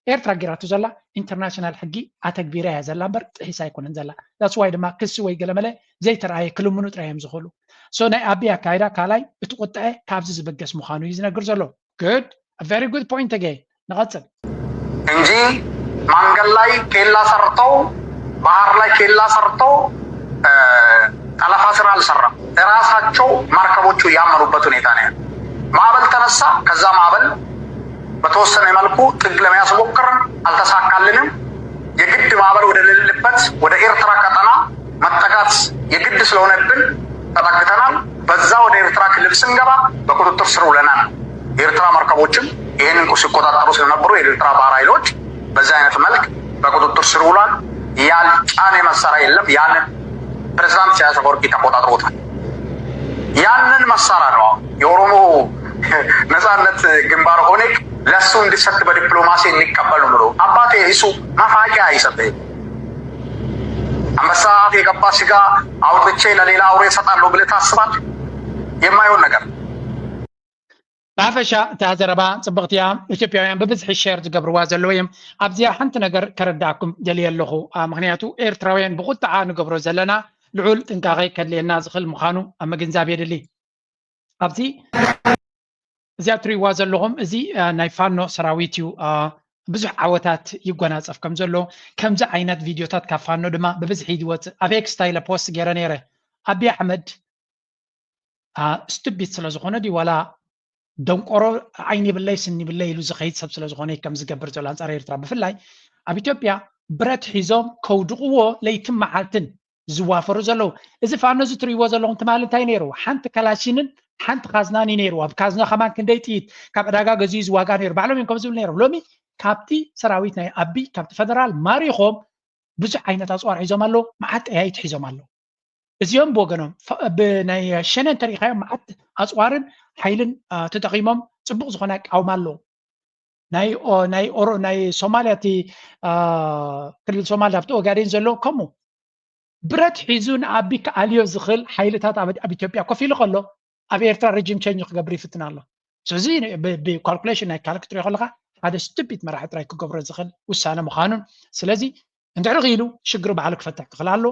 ኤርትራ ጌራቶ ዘላ ኢንተርናሽናል ሕጊ ኣተግቢራ እያ ዘላ እምበር ጥሒሳ ኣይኮነን ዘላ። That's why ድማ ክሲ ወይ ገለመለ ዘይተረኣየ ክልምኑ ጥራይ እዮም ዝኽእሉ። So ናይ ኣቢ ኣካይዳ ካልኣይ እቲ ቁጥዐ ካብዚ ዝብገስ ምዃኑ እዩ ዝነግር ዘሎ። Good, very good point again። ንቐጽል። እንጂ ማንገል ላይ ኬላ ሰርተው ባህር ላይ ኬላ ሰርተው ጠለፋ ስራ አልሰራም። ራሳቸው መርከቦቹ ያመኑበት ሁኔታ ነው። ማዕበል ተነሳ። ከዛ ማዕበል በተወሰነ መልኩ ጥግ ለመያዝ ሞከርን፣ አልተሳካልንም። የግድ ማዕበል ወደ ሌለበት ወደ ኤርትራ ቀጠና መጠጋት የግድ ስለሆነብን ተጠግተናል። በዛ ወደ ኤርትራ ክልል ስንገባ በቁጥጥር ስር ውለናል። የኤርትራ መርከቦችም ይህንን ሲቆጣጠሩ ስለነበሩ የኤርትራ ባህር ኃይሎች በዚህ አይነት መልክ በቁጥጥር ስር ውሏል። ያልጫነ መሳሪያ የለም። ያንን ፕሬዝዳንት ኢሳያስ አፈወርቂ ተቆጣጥሮታል። ያንን መሳሪያ ነው የኦሮሞ ነጻነት ግንባር ኦነግ ለሱ እንዲሰጥ በዲፕሎማሲ እንቀበል ነው ብሎ አባቴ እሱ መፋቂያ አይሰጥህም። አንበሳ አፍ የገባ ስጋ አውጥቼ ለሌላ አውሬ እሰጣለሁ ብለህ ታስባለህ? የማይሆን ነገር። ብሓፈሻ እታ ዘረባ ጽብቕቲ እያ። ኢትዮጵያውያን ብብዝሒ ሸር ዝገብርዋ ዘለዉ እዮም። ኣብዚኣ ሓንቲ ነገር ከረዳእኩም ደልየ ኣለኹ። ኣ፣ ምኽንያቱ ኤርትራውያን ብቁጥዓ ንገብሮ ዘለና ልዑል ጥንቃቐ ከድልየና ዝኽእል ምዃኑ ኣብ ምግንዛብ የድሊ። ኣብዚ እዚኣ ትሪእዋ ዘለኹም፣ እዚ፣ ኣ፣ ናይ ፋኖ ሰራዊት እዩ። ኣ፣ ብዙሕ ዓወታት ይጎናጸፍ ከም ዘሎ፣ ከምዚ ዓይነት ቪድዮታት ካብ ፋኖ ድማ ብብዝሒ ይወጽእ። ኣብ ኤክስ ታይለ ፖስት ገይረ ነይረ። ኣብይ ኣሕመድ፣ ኣ፣ ስቱፒድ ስለ ዝኾነ ድዩ ዋላ ደንቆሮ፣ ዓይኒ ይብለይ ስኒ ይብለይ ኢሉ ዝኸይድ ሰብ ስለ ዝኾነ እዩ ከም ዝገብር ዘሎ ኣንጻር ኤርትራ? ብፍላይ ኣብ ኢትዮጵያ ብረት ሒዞም ከውድቕዎ ለይትን መዓልትን ዝዋፈሩ ዘለዉ። እዚ ፋኖ እዚ ትርእይዎ ዘለኹም ትማሊ እንታይ ነይሩ? ሓንቲ ካላሽንን ሓንቲ ካዝናን እዩ ነይሩ። ኣብ ካዝና ከማን ክንደይ ጥይት ካብ ዕዳጋ ገዚኡ ዝዋጋ ነይሩ። ባዕሎም እዮም ከም ዝብል ነይሮም። ሎሚ ካብቲ ሰራዊት ናይ ኣቢ፣ ካብቲ ፈደራል ማሪኾም ብዙሕ ዓይነት ኣጽዋር ሒዞም ኣለዉ። መዓት ጠያይት ሒዞም ኣለዉ። እዚኦም ብወገኖም ፈ-፣ ብናይ ሸነ እንተሪኢኻዮም መዓት ኣጽዋርን ሓይልን፣ ኣ፣ ተጠቒሞም ጽቡቕ ዝኾነ ኣቃውማ ኣለዉ። ናይ ኦ-፣ ናይ ኦሮ-፣ ናይ ሶማልያ እቲ፣ ኣ፣ ክልል ሶማልያ ኣብቲ ኦጋዴን ዘሎ ከምኡ ብረት ሒዙ ንኣቢ ክኣልዮ ዝኽእል ሓይልታት ኣብ፣ ኣብ ኢትዮጵያ ኮፍ ኢሉ ከሎ ኣብ ኤርትራ ሬጂም ቼንጅ ክገብር ይፍትን ኣሎ። ስለዚ ብ-፣ ብካልኩሌሽን ናይ ካልክ ትሪኦ ከለኻ ሓደ ስቱፒድ መራሒ ጥራይ ክገብሮ ዝኽእል ውሳነ ምዃኑን፣ ስለዚ እንድሕሪ ክኢሉ ሽግሩ ባዕሉ ክፈትሕ ክኽእል ኣሎ።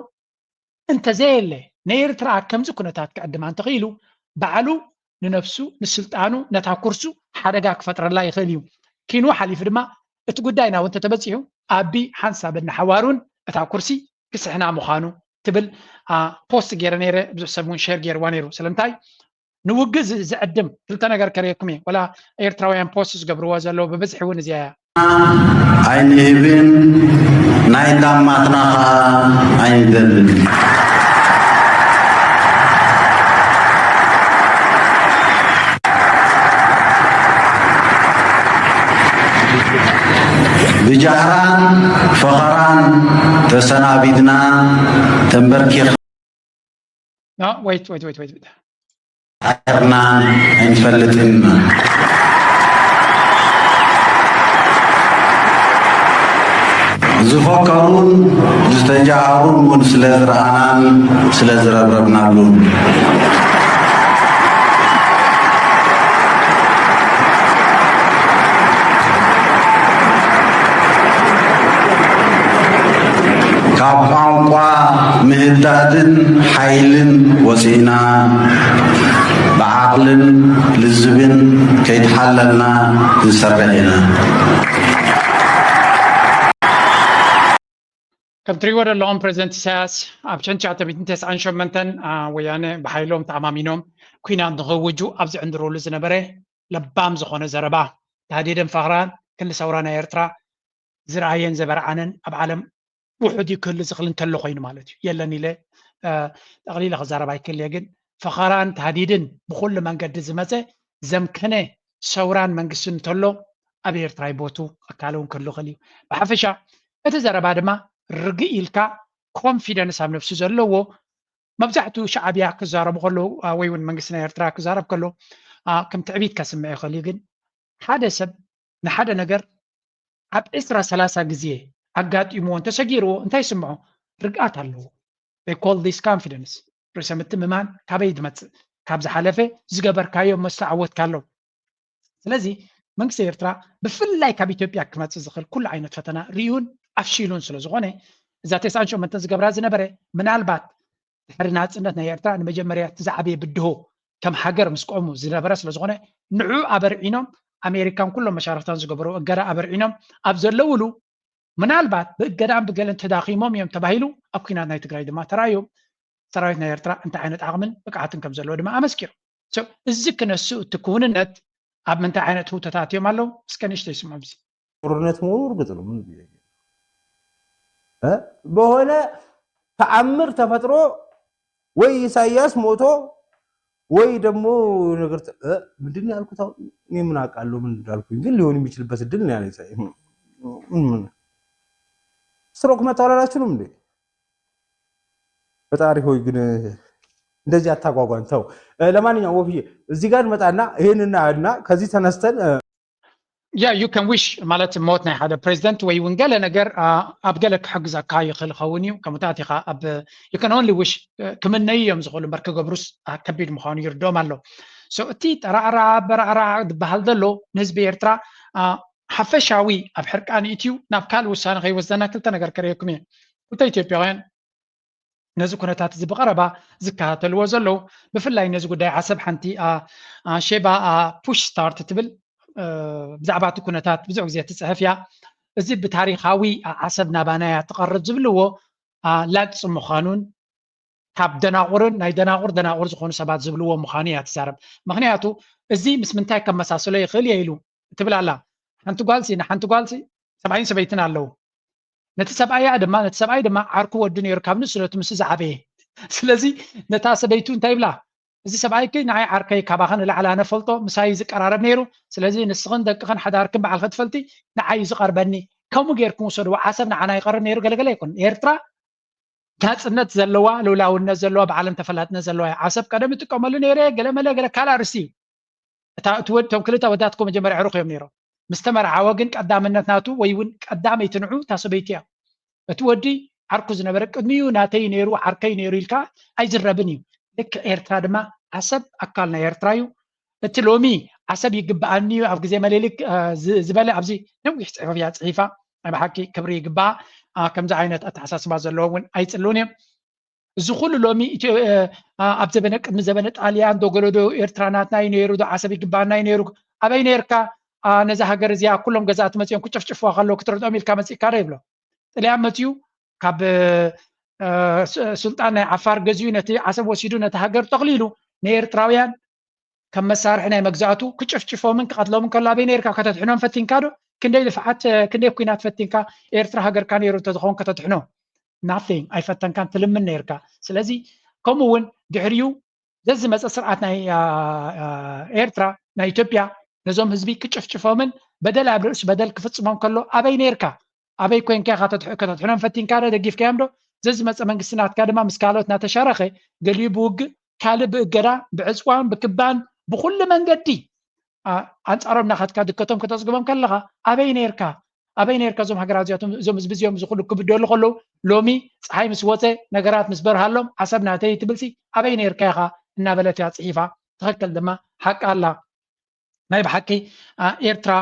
እንተዘየለ ንኤርትራ ከምዚ ኩነታት ክዕድማ እንተኽኢሉ ባዕሉ ንነብሱ፣ ንስልጣኑ፣ ነታ ኩርሱ ሓደጋ ክፈጥረላ ይኽእል እዩ። ኪንኡ ሓሊፉ ድማ እቲ ጉዳይ ናብኡ እንተተበጺሑ ኣቢ ሓንሳብን ንሓዋሩን እታ ኩርሲ ክስሕና ምዃኑ ትብል፣ ኣ፣ ፖስት ገይረ ነይረ። ብዙሕ ሰብ እውን ሼር ገይርዋ ነይሩ። ስለምንታይ ንውግእ ዝ-፣ ዝዕድም ክልተ ነገር ከርእየኩም እየ። ወላ ኤርትራውያን ፖስት ዝገብርዎ ዘለዉ ብብዝሒ እውን እዚኣ እያ። ኣይንህብን፣ ናይ ላማትና ኸኣ ኣይንደልን። ብጃህራን ፈኸራን ተሰናቢትና ተንበርኪኻ No, wait, wait, wait, wait, wait. ኣይርና ኣይንፈልጥን። ዝፈከሩን ዝተጃሃሩን እውን ስለ ዝረኣናን ስለ ዝረብረብናሉን። ካብ ቋንቋ ምህዳድን ሓይልን ወፂእና ብዓቕልን ልዝብን ከይተሓለልና ክንሰርሕ ኢና። ከም ትሪእዎ ዘለኹም ፕሬዚደንት ኢሳያስ ኣብ ሽሕን ትሽዓተ ሚእትን ተስዓን ሸሞንተን፣ አ፣ ወያነ ብሓይሎም ተኣማሚኖም ኲናት ንኽውጁ ኣብ ዝዕንድርሉ ዝነበረ ለባም ዝኾነ ዘረባ፣ ታህዲድን ፈኸራን ክንዲ ሰውራ ናይ ኤርትራ ዝረኣየን ዘበርዓነን ኣብ ዓለም ውሑድ እዩ ክህሉ ዝኽእል እንተሎ ኮይኑ ማለት እዩ። የለን ኢለ፣ እ፣ ጠቕሊለ ክዛረብ ኣይክእል እየ፣ ግን ፈኸራን ታህዲድን ብኹሉ መንገዲ ዝመጸ ዘምከነ ሰውራን መንግስትን እንተሎ ኣብ ኤርትራ ይቦቱ ኣካል እውን ክህሉ ይኽእል እዩ። ብሓፈሻ እቲ ዘረባ ድማ ርግእ ኢልካ ኮንፊደንስ ኣብ ነብሱ ዘለዎ መብዛሕትኡ ሻዕብያ ክዛረቡ ከለዉ፣ አ፣ ወይ እውን መንግስቲ ናይ ኤርትራ ክዛረብ ከሎ፣ አ፣ ከም ትዕቢት ከስምዕ ይኽእል እዩ። ግን ሓደ ሰብ ንሓደ ነገር ኣብ ዕስራ ሰላሳ ግዜ ኣጋጢምዎ እንተሰጊርዎ እንታይ ይስምዖ? ርግኣት ኣለዎ። They call this confidence። ርእሰ ምትምማን ካበይ ዝመጽእ? ካብ ዝሓለፈ ዝገበርካዮ መስተዓወትካ ኣሎ። ስለዚ መንግስቲ ኤርትራ ብፍላይ ካብ ኢትዮጵያ ክመጽእ ዝኽእል ኩሉ ዓይነት ፈተና ርእዩን ኣፍሺሉን ስለ ዝኾነ እዛ ተስዓን ሸሞንተን ዝገብራ ዝነበረ ምናልባት ድሕሪ ናጽነት ናይ ኤርትራ ንመጀመርያ እቲ ዝዓበየ ብድሆ ከም ሃገር ምስ ቆሙ ዝነበረ ስለ ዝኾነ ንዑ ኣበርዒኖም ኣሜሪካን ኩሎም መሻርኽታን ዝገበሮ እገዳ ኣበርዒኖም ኣብ ዘለውሉ ምናልባት ብእገዳን ብገለን ተዳኺሞም እዮም ተባሂሉ ኣብ ኲናት ናይ ትግራይ ድማ ተራእዮም። ሰራዊት ናይ ኤርትራ እንታይ ዓይነት ዓቕምን ብቕዓትን ከም ዘለዎ ድማ ኣመስኪሩ። So፣ እዚ ክነሱ እቲ ክውንነት ኣብ ምንታይ ዓይነት ህውተታት እዮም ኣለዉ? እስከ ንእሽተይ ስምዑ። እዚ ጦርነት መሆኑ እርግጥ ነው። ምን ብዬ እ? በሆነ ተአምር ተፈጥሮ ወይ ኢሳያስ ሞቶ ወይ ደግሞ ነገር ተ-፣ እ? ምንድን ነው ያልኩት? አሁን እኔ ምን አውቃለሁ ምን እንዳልኩኝ፣ ግን ሊሆን የሚችልበት እድል ነው ያለኝ። ምን፣ ምን ስትሮክ መጥቷል አላችሁንም እንዴ? ፈጣሪ ሆይ ግን እንደዚህ አታጓጓን፣ ተው። እ፣ ለማንኛውም ወፍዬ እዚህ ጋር እንመጣና ይሄንና እና ከዚህ ተነስተን፣ እ፣ Yeah, you can wish ማለት ሞት ናይ ሓደ ፕሬዚደንት ወይ እውን ገለ ነገር፣ አ፣ ኣብ ገለ ክሕግዘካ ይኽእል ይኸውን እዩ። ከምኡታት ኢኻ ኣብ፣ you can only wish፣ እ፣ ክምነዩ እዮም ዝኽእሉ እምበር ክገብሩስ፣ አ፣ ከቢድ ምዃኑ ይርድኦም ኣሎ። So እቲ ጠራዕራ በራዕራ ዝበሃል ዘሎ ንህዝቢ ኤርትራ ሓፈሻዊ ኣብ ሕርቃን ኢትዩ ናብ ካልእ ውሳነ ከይወስደና ክልተ ነገር ከርእየኩም እየ። ክልተ ኢትዮጵያውያን ነዚ ኩነታት እዚ ብቐረባ ዝከታተልዎ ዘለዉ፣ ብፍላይ ነዚ ጉዳይ ዓሰብ ሓንቲ ሼባ ፑሽ ስታርት ትብል ብዛዕባ እቲ ኩነታት ብዙሕ ግዜ ትፅሕፍ እያ። እዚ ብታሪካዊ ዓሰብ ናባና እያ ትቐርብ ዝብልዎ ላግፂ ምዃኑን ካብ ደናቑርን ናይ ደናቑር ደናቑር ዝኾኑ ሰባት ዝብልዎ ምዃኑ እያ ትዛረብ። ምኽንያቱ እዚ ምስ ምንታይ ከመሳስሎ ይኽእል እየ ኢሉ ትብል ኣላ። ሓንቲ ጓልሲ ንሓንቲ ጓልሲ ሰብኣይን ሰበይትን ኣለዉ። ነቲ ሰብኣያ ድማ ነቲ ሰብኣይ ድማ ዓርኩ ወዲ ነይሩ ካብ ንእስነቱ ምስ ዝዓበየ። ስለዚ ነታ ሰበይቱ እንታይ ይብላ? እዚ ሰብኣይኪ ንዓይ ዓርከይ ካባኸ ንላዕሊ ኣነ ፈልጦ ምሳይ ዝቀራረብ ነይሩ። ስለዚ ንስኽን ደቅኽን ሓዳርክን በዓልኸ ትፈልጢ ንዓይ እዩ ዝቐርበኒ። ከምኡ ጌርኩም ውሰድዎ። ዓሰብ ንዓና ይቐርብ ነይሩ ገለገለ ኣይኮን። ኤርትራ ናጽነት ዘለዋ ልውላውነት ዘለዋ ብዓለም ተፈላጥነት ዘለዋ እያ። ዓሰብ ቀደም ይጥቀመሉ ነይረ ገለ መለ ገለ ካልእ ኣርእስቲ እዩ። እታ እቲ ወድ እቶም ክልተ ወዳትኮ መጀመርያ ዕሩኽ እዮም ነይሮም። ምስ ተመርዓወ ግን ቀዳምነት ናቱ ወይ እውን ቀዳመይቲ ንዑ እታ ሰበይቲ እያ። እቲ ወዲ ዓርኩ ዝነበረ ቅድሚኡ ናተይ ነይሩ ዓርከይ ነይሩ ኢልካ ኣይዝረብን እዩ። ልክዕ ኤርትራ ድማ ዓሰብ ኣካል ናይ ኤርትራ እዩ። እቲ ሎሚ ዓሰብ ይግብኣኒ እዩ ኣብ ግዜ መሌሊክ ዝበለ ኣብዚ ነዊሕ ፅሑፍ እያ ፅሒፋ። ናይ ብሓቂ ክብሪ ይግባኣ። ከምዚ ዓይነት ኣተሓሳስባ ዘለዎም እውን ኣይፅልውን እዮም። እዚ ኩሉ ሎሚ ኣብ ዘበነ ቅድሚ ዘበነ ጣልያን ዶ ገለዶ ኤርትራ ናትና እዩ ነይሩ ዶ ዓሰብ ይግባና እዩ ነይሩ ኣበይ ነርካ? ነዛ ሃገር እዚኣ ኩሎም ገዛእቲ መፅኦም ክጨፍጭፍዋ ከለዉ ክትርድኦም ኢልካ መፂእካ ዶ ይብሎ። ጥልያን መፅኡ ካብ ስልጣን ናይ ዓፋር ገዚኡ ነቲ ዓሰብ ወሲዱ ነቲ ሃገር ጠቕሊሉ ንኤርትራውያን ከም መሳርሒ ናይ መግዛእቱ ክጭፍጭፎምን ክቐትሎምን ከሎ ኣበይ ነርካ? ከተድሕኖም ፈቲንካ ዶ? ክንደይ ልፍዓት ክንደይ ኩናት ፈቲንካ ኤርትራ ሃገርካ ነይሩ እንተዝኸውን ከተድሕኖ? Nothing ኣይፈተንካን ትልምን ነርካ። ስለዚ ከምኡ እውን ድሕሪኡ ዘዝመፀ ስርዓት ናይ ኤርትራ ናይ ኢትዮጵያ ነዞም ህዝቢ ክጭፍጭፎምን በደል ኣብ ርእሲ በደል ክፍፅሞም ከሎ ኣበይ ነርካ? ኣበይ ኮንካ ኢኻ ከተድሕኖም ፈቲንካ ዶ ደጊፍካዮም ዶ? ዘዝመፀ መንግስቲ ናትካ ድማ ምስ ካልኦት እናተሻረኸ ገሊኡ ብውግእ ካልእ ብእገዳ ብዕፅዋን ብክባን ብኩሉ መንገዲ ኣንፃሮም ናኻትካ ድከቶም ከተፅግቦም ከለኻ ኣበይ ነርካ? ኣበይ ነርካ? እዞም ሃገራት እዚኣቶም እዞም ህዝቢ እዚኦም እዚ ኩሉ ክብደሉ ከለዉ ሎሚ ፀሓይ ምስ ወፀ ነገራት ምስ በርሃሎም ዓሰብ ናተይ ትብልሲ ኣበይ ነርካ ኢኻ እናበለት እያ ፅሒፋ። ትኽክል ድማ ሓቂ ኣላ። ናይ ብሓቂ ኤርትራ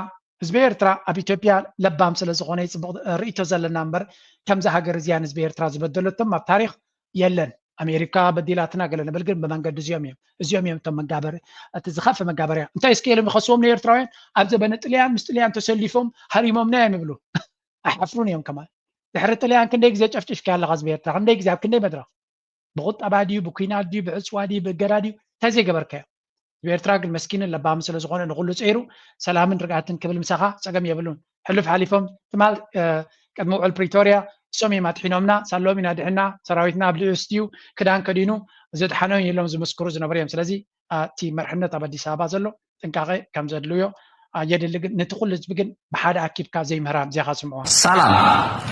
ህዝቢ ኤርትራ ኣብ ኢትዮጵያ ለባም ስለ ዝኾነ ይፅቡቕ ርእይቶ ዘለና እምበር ከምዚ ሃገር እዚኣ ንህዝቢ ኤርትራ ዝበደለቶም ኣብ ታሪክ የለን። ኣሜሪካ በዲላትና ገለ ንብል ግን ብመንገዲ እዚኦም እዮም እዚኦም እዮም እቶም መጋበሪ እቲ ዝኸፍእ መጋበርያ እንታይ እስኪ ኢሎም ይኸስዎም ንኤርትራውያን ኣብ ዘበነ ጥልያን ምስ ጥልያን ተሰሊፎም ሃሪሞምና እዮም ይብሉ። ኣይሓፍሩን እዮም ከማን። ድሕሪ ጥልያን ክንደይ ግዜ ጨፍጭፍካ ኣለኻ ህዝቢ ኤርትራ ክንደይ ግዜ ኣብ ክንደይ መድረኽ ብቁጠባ ድዩ ብኩናት ድዩ ብዕፅዋ ድዩ ብእገዳ ድዩ እንታይ ዘይገበርካዮ? ህዝቢ ኤርትራ ግን መስኪንን ለባምን ስለ ዝኾነ ንኹሉ ፀይሩ ሰላምን ርግኣትን ክብል ምሳኻ ፀገም የብሉን። ሕሉፍ ሓሊፎም ትማል ቅድሚ ውዕል ፕሪቶርያ እሶም እዮም ኣድሒኖምና ሳሎም ኢና ድሕና ሰራዊትና ኣብ ልእስ ድዩ ክዳን ከዲኑ ዘድሓኖም ኢሎም ዝምስክሩ ዝነበሩ እዮም። ስለዚ እቲ መርሕነት ኣብ ኣዲስ ኣበባ ዘሎ ጥንቃቐ ከም ዘድልዮ የድሊ ግን ነቲ ኩሉ ህዝቢ ግን ብሓደ ኣኪብካ ዘይምህራም እዚኻ ስምዖ። ሰላም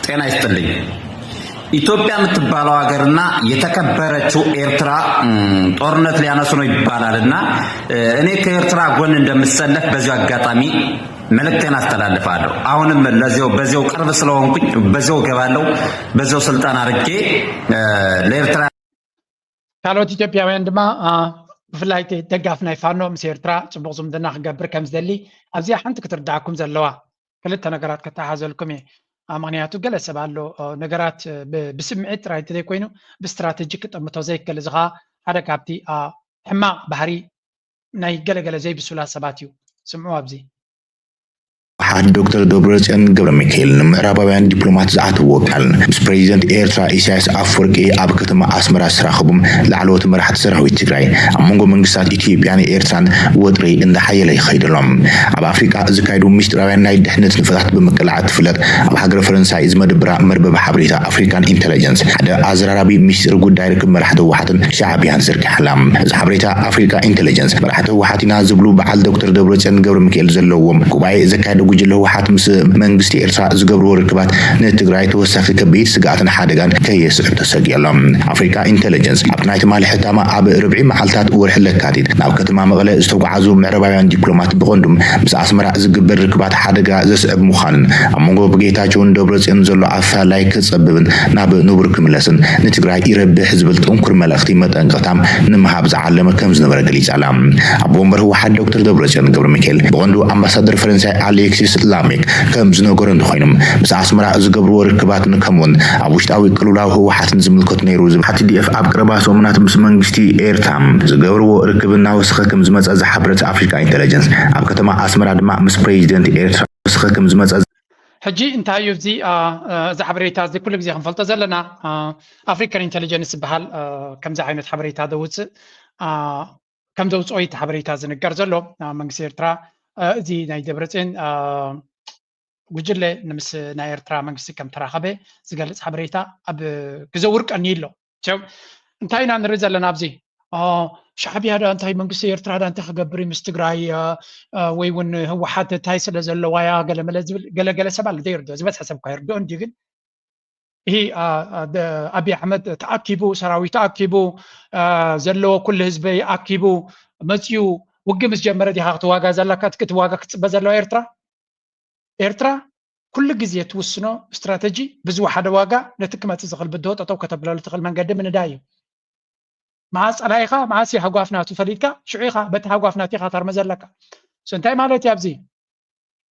ጤና ይስጥልኝ። ኢትዮጵያ የምትባለው ሀገርና የተከበረችው ኤርትራ ጦርነት ሊያነሱ ነው ይባላል እና እኔ ከኤርትራ ጎን እንደምሰለፍ በዚሁ አጋጣሚ መልእክቴን አስተላልፋለሁ። አሁንም ለዚው በዚው ቅርብ ስለሆንኩኝ በዚው ገባለው በዚው ስልጣን አርጌ ለኤርትራ ካልኦት ኢትዮጵያውያን ድማ ብፍላይ ደጋፍ ናይ ፋኖ ምስ ኤርትራ ፅቡቅ ዝምድና ክገብር ከም ዝደሊ ኣብዚኣ ሓንቲ ክትርዳእኩም ዘለዋ ክልተ ነገራት ከተሓዘልኩም እየ። ምክንያቱ ገለ ሰብ ኣሎ ነገራት ብስምዒት ጥራይ እንተዘይኮይኑ ብስትራተጂ ክጠምቶ ዘይክእል እዚ ከዓ ሓደ ካብቲ ሕማቅ ባህሪ ናይ ገለገለ ዘይብሱላት ሰባት እዩ። ስምዑ ኣብዚ። ህወሓት ዶክተር ደብረፅዮን ገብረሚካኤል ንምዕራባውያን ዲፕሎማት ዝኣተዎ ቃል ምስ ፕሬዚደንት ኤርትራ ኢሳያስ ኣፍወርቂ ኣብ ከተማ ኣስመራ ዝተራኸቡ ላዕለዎት መራሕቲ ሰራዊት ትግራይ ኣብ መንጎ መንግስታት ኢትዮጵያን ኤርትራን ወጥሪ እንዳሓየለ ይኸይድ ኣሎ። ኣብ ኣፍሪቃ ዝካየዱ ምስጢራውያን ናይ ድሕነት ንጥፈታት ብምቅላዕ ትፍለጥ ኣብ ሃገረ ፈረንሳይ ዝመደብራ መርበብ ሓበሬታ ኣፍሪካን ኢንተለጀንስ ሓደ ኣዘራራቢ ምስጢር ጉዳይ ርክብ መራሕቲ ህወሓትን ሻዕብያን ዘርጊሓ ኣላ። እዚ ሓበሬታ ኣፍሪካ ኢንተለጀንስ መራሕቲ ህወሓት ኢና ዝብሉ በዓል ዶክተር ደብረፅዮን ገብረሚካኤል ዘለዎም ጉባኤ ዘካየደ ጉጅለ ህወሓት ምስ መንግስቲ ኤርትራ ዝገብርዎ ርክባት ንትግራይ ተወሳኺ ከቢድ ስግኣትን ሓደጋን ከየስዕብ ተሰጊኡ ኣሎ። ኣፍሪካ ኢንተለጀንስ ኣብቲ ናይ ትማሊ ሕታማ፣ ኣብ ርብዒ መዓልታት ወርሒ ለካቲት ናብ ከተማ መቐለ ዝተጓዓዙ ምዕራባውያን ዲፕሎማት ብቐንዱ ምስ ኣስመራ ዝግበር ርክባት ሓደጋ ዘስዕብ ምዃኑን ኣብ መንጎ ብጌታቸውን ደብረጽዮን ዘሎ ኣፈላላይ ክጸብብን ናብ ንቡር ክምለስን ንትግራይ ይረብሕ ዝብል ጥንኩር መልእኽቲ መጠንቀቕታ ንምሃብ ዝዓለመ ከም ዝነበረ ገሊጻ ኣላ። ኣቦ ወንበር ህወሓት ዶክተር ደብረጽዮን ገብረ ሚካኤል ብቐንዱ ኣምባሳደር ፈረንሳይ ኣሌክሲስ ላሜክ ከም ዝነገሮ እንተኾይኑ፣ ምስ ኣስመራ ዝገብርዎ ርክባትን ከምኡውን ኣብ ውሽጣዊ ቅልውላው ህወሓትን ዝምልከት ነይሩ ዝብል ቲ ዲ ኤፍ ኣብ ቀረባ ሰሙናት ምስ መንግስቲ ኤርትራ ዝገብርዎ ርክብ እናወሰኸ ከም ዝመጸ ዝሓበረት ኣፍሪካ ኢንተለጀንስ፣ ኣብ ከተማ ኣስመራ ድማ ምስ ፕሬዚደንት ኤርትራ ወሰኸ ከም ዝመጸ ሕጂ እንታይ እዩ እዚ፣ አ፣ አ፣ እዚ ሓበሬታ እዚ ኩሉ ግዜ ክንፈልጦ ዘለና? አ፣ ኣፍሪካን ኢንተለጀንስ ዝበሃል፣ አ፣ ከምዚ ዓይነት ሓበሬታ ዘውፅእ፣ አ፣ ከም ዘውፅኦ እቲ ሓበሬታ ዝንገር ዘሎ። አ፣ መንግስቲ ኤርትራ፣ አ፣ እዚ ናይ ደብረፅዮን፣ አ፣ ጉጅለ ንምስ ናይ ኤርትራ መንግስቲ ከም ተራኸበ ዝገልጽ ሓበሬታ ኣብ ክዘውር ቀንዩ ኣሎ። ቸው፣ እንታይ ኢና ንርኢ ዘለና ኣብዚ? አ፣ ሻዕብያ ዳ እንታይ መንግስቲ ኤርትራ ዳ እንታይ ክገብር እዩ ምስ ትግራይ፣ አ፣ አ፣ ወይ እውን ህወሓት እንታይ ስለ ዘለዋ እያ ገለመለ ዝብል ገለገለ ሰብ ኣሎ ዘይርድኦ፣ ዝበዝሐ ሰብ እኳ ይርድኦ እንድዩ። ግን ይህ፣ አ፣ አ፣ ደ-፣ ኣብይ ኣሕመድ ተኣኪቡ፣ ሰራዊት ተኣኪቡ፣ አ፣ ዘለዎ ኩሉ ህዝቢ ኣኪቡ መፂኡ ውግእ ምስ ጀመረ ዲኻ ክትዋጋ ዘለካ፣ ክትዋጋ ክትፅበ ዘለዋ ኤርትራ? ኤርትራ ኩሉ ግዜ ትውስኖ ስትራተጂ ብዝወሓደ ዋጋ ነቲ ክመጽእ ዝኽእል ብድሆ ጠጠው ከተብለሉ ትኽእል መንገዲ ምንዳይ እዩ። መዓስ ጸላኢኻ መዓስ የሃጓፍ ናቱ ፈሊጥካ ሽዑ ኢኻ በቲ ሃጓፍ ናቱ ኢኻ ታርመ ዘለካ። So እንታይ ማለት እዩ ኣብዚ?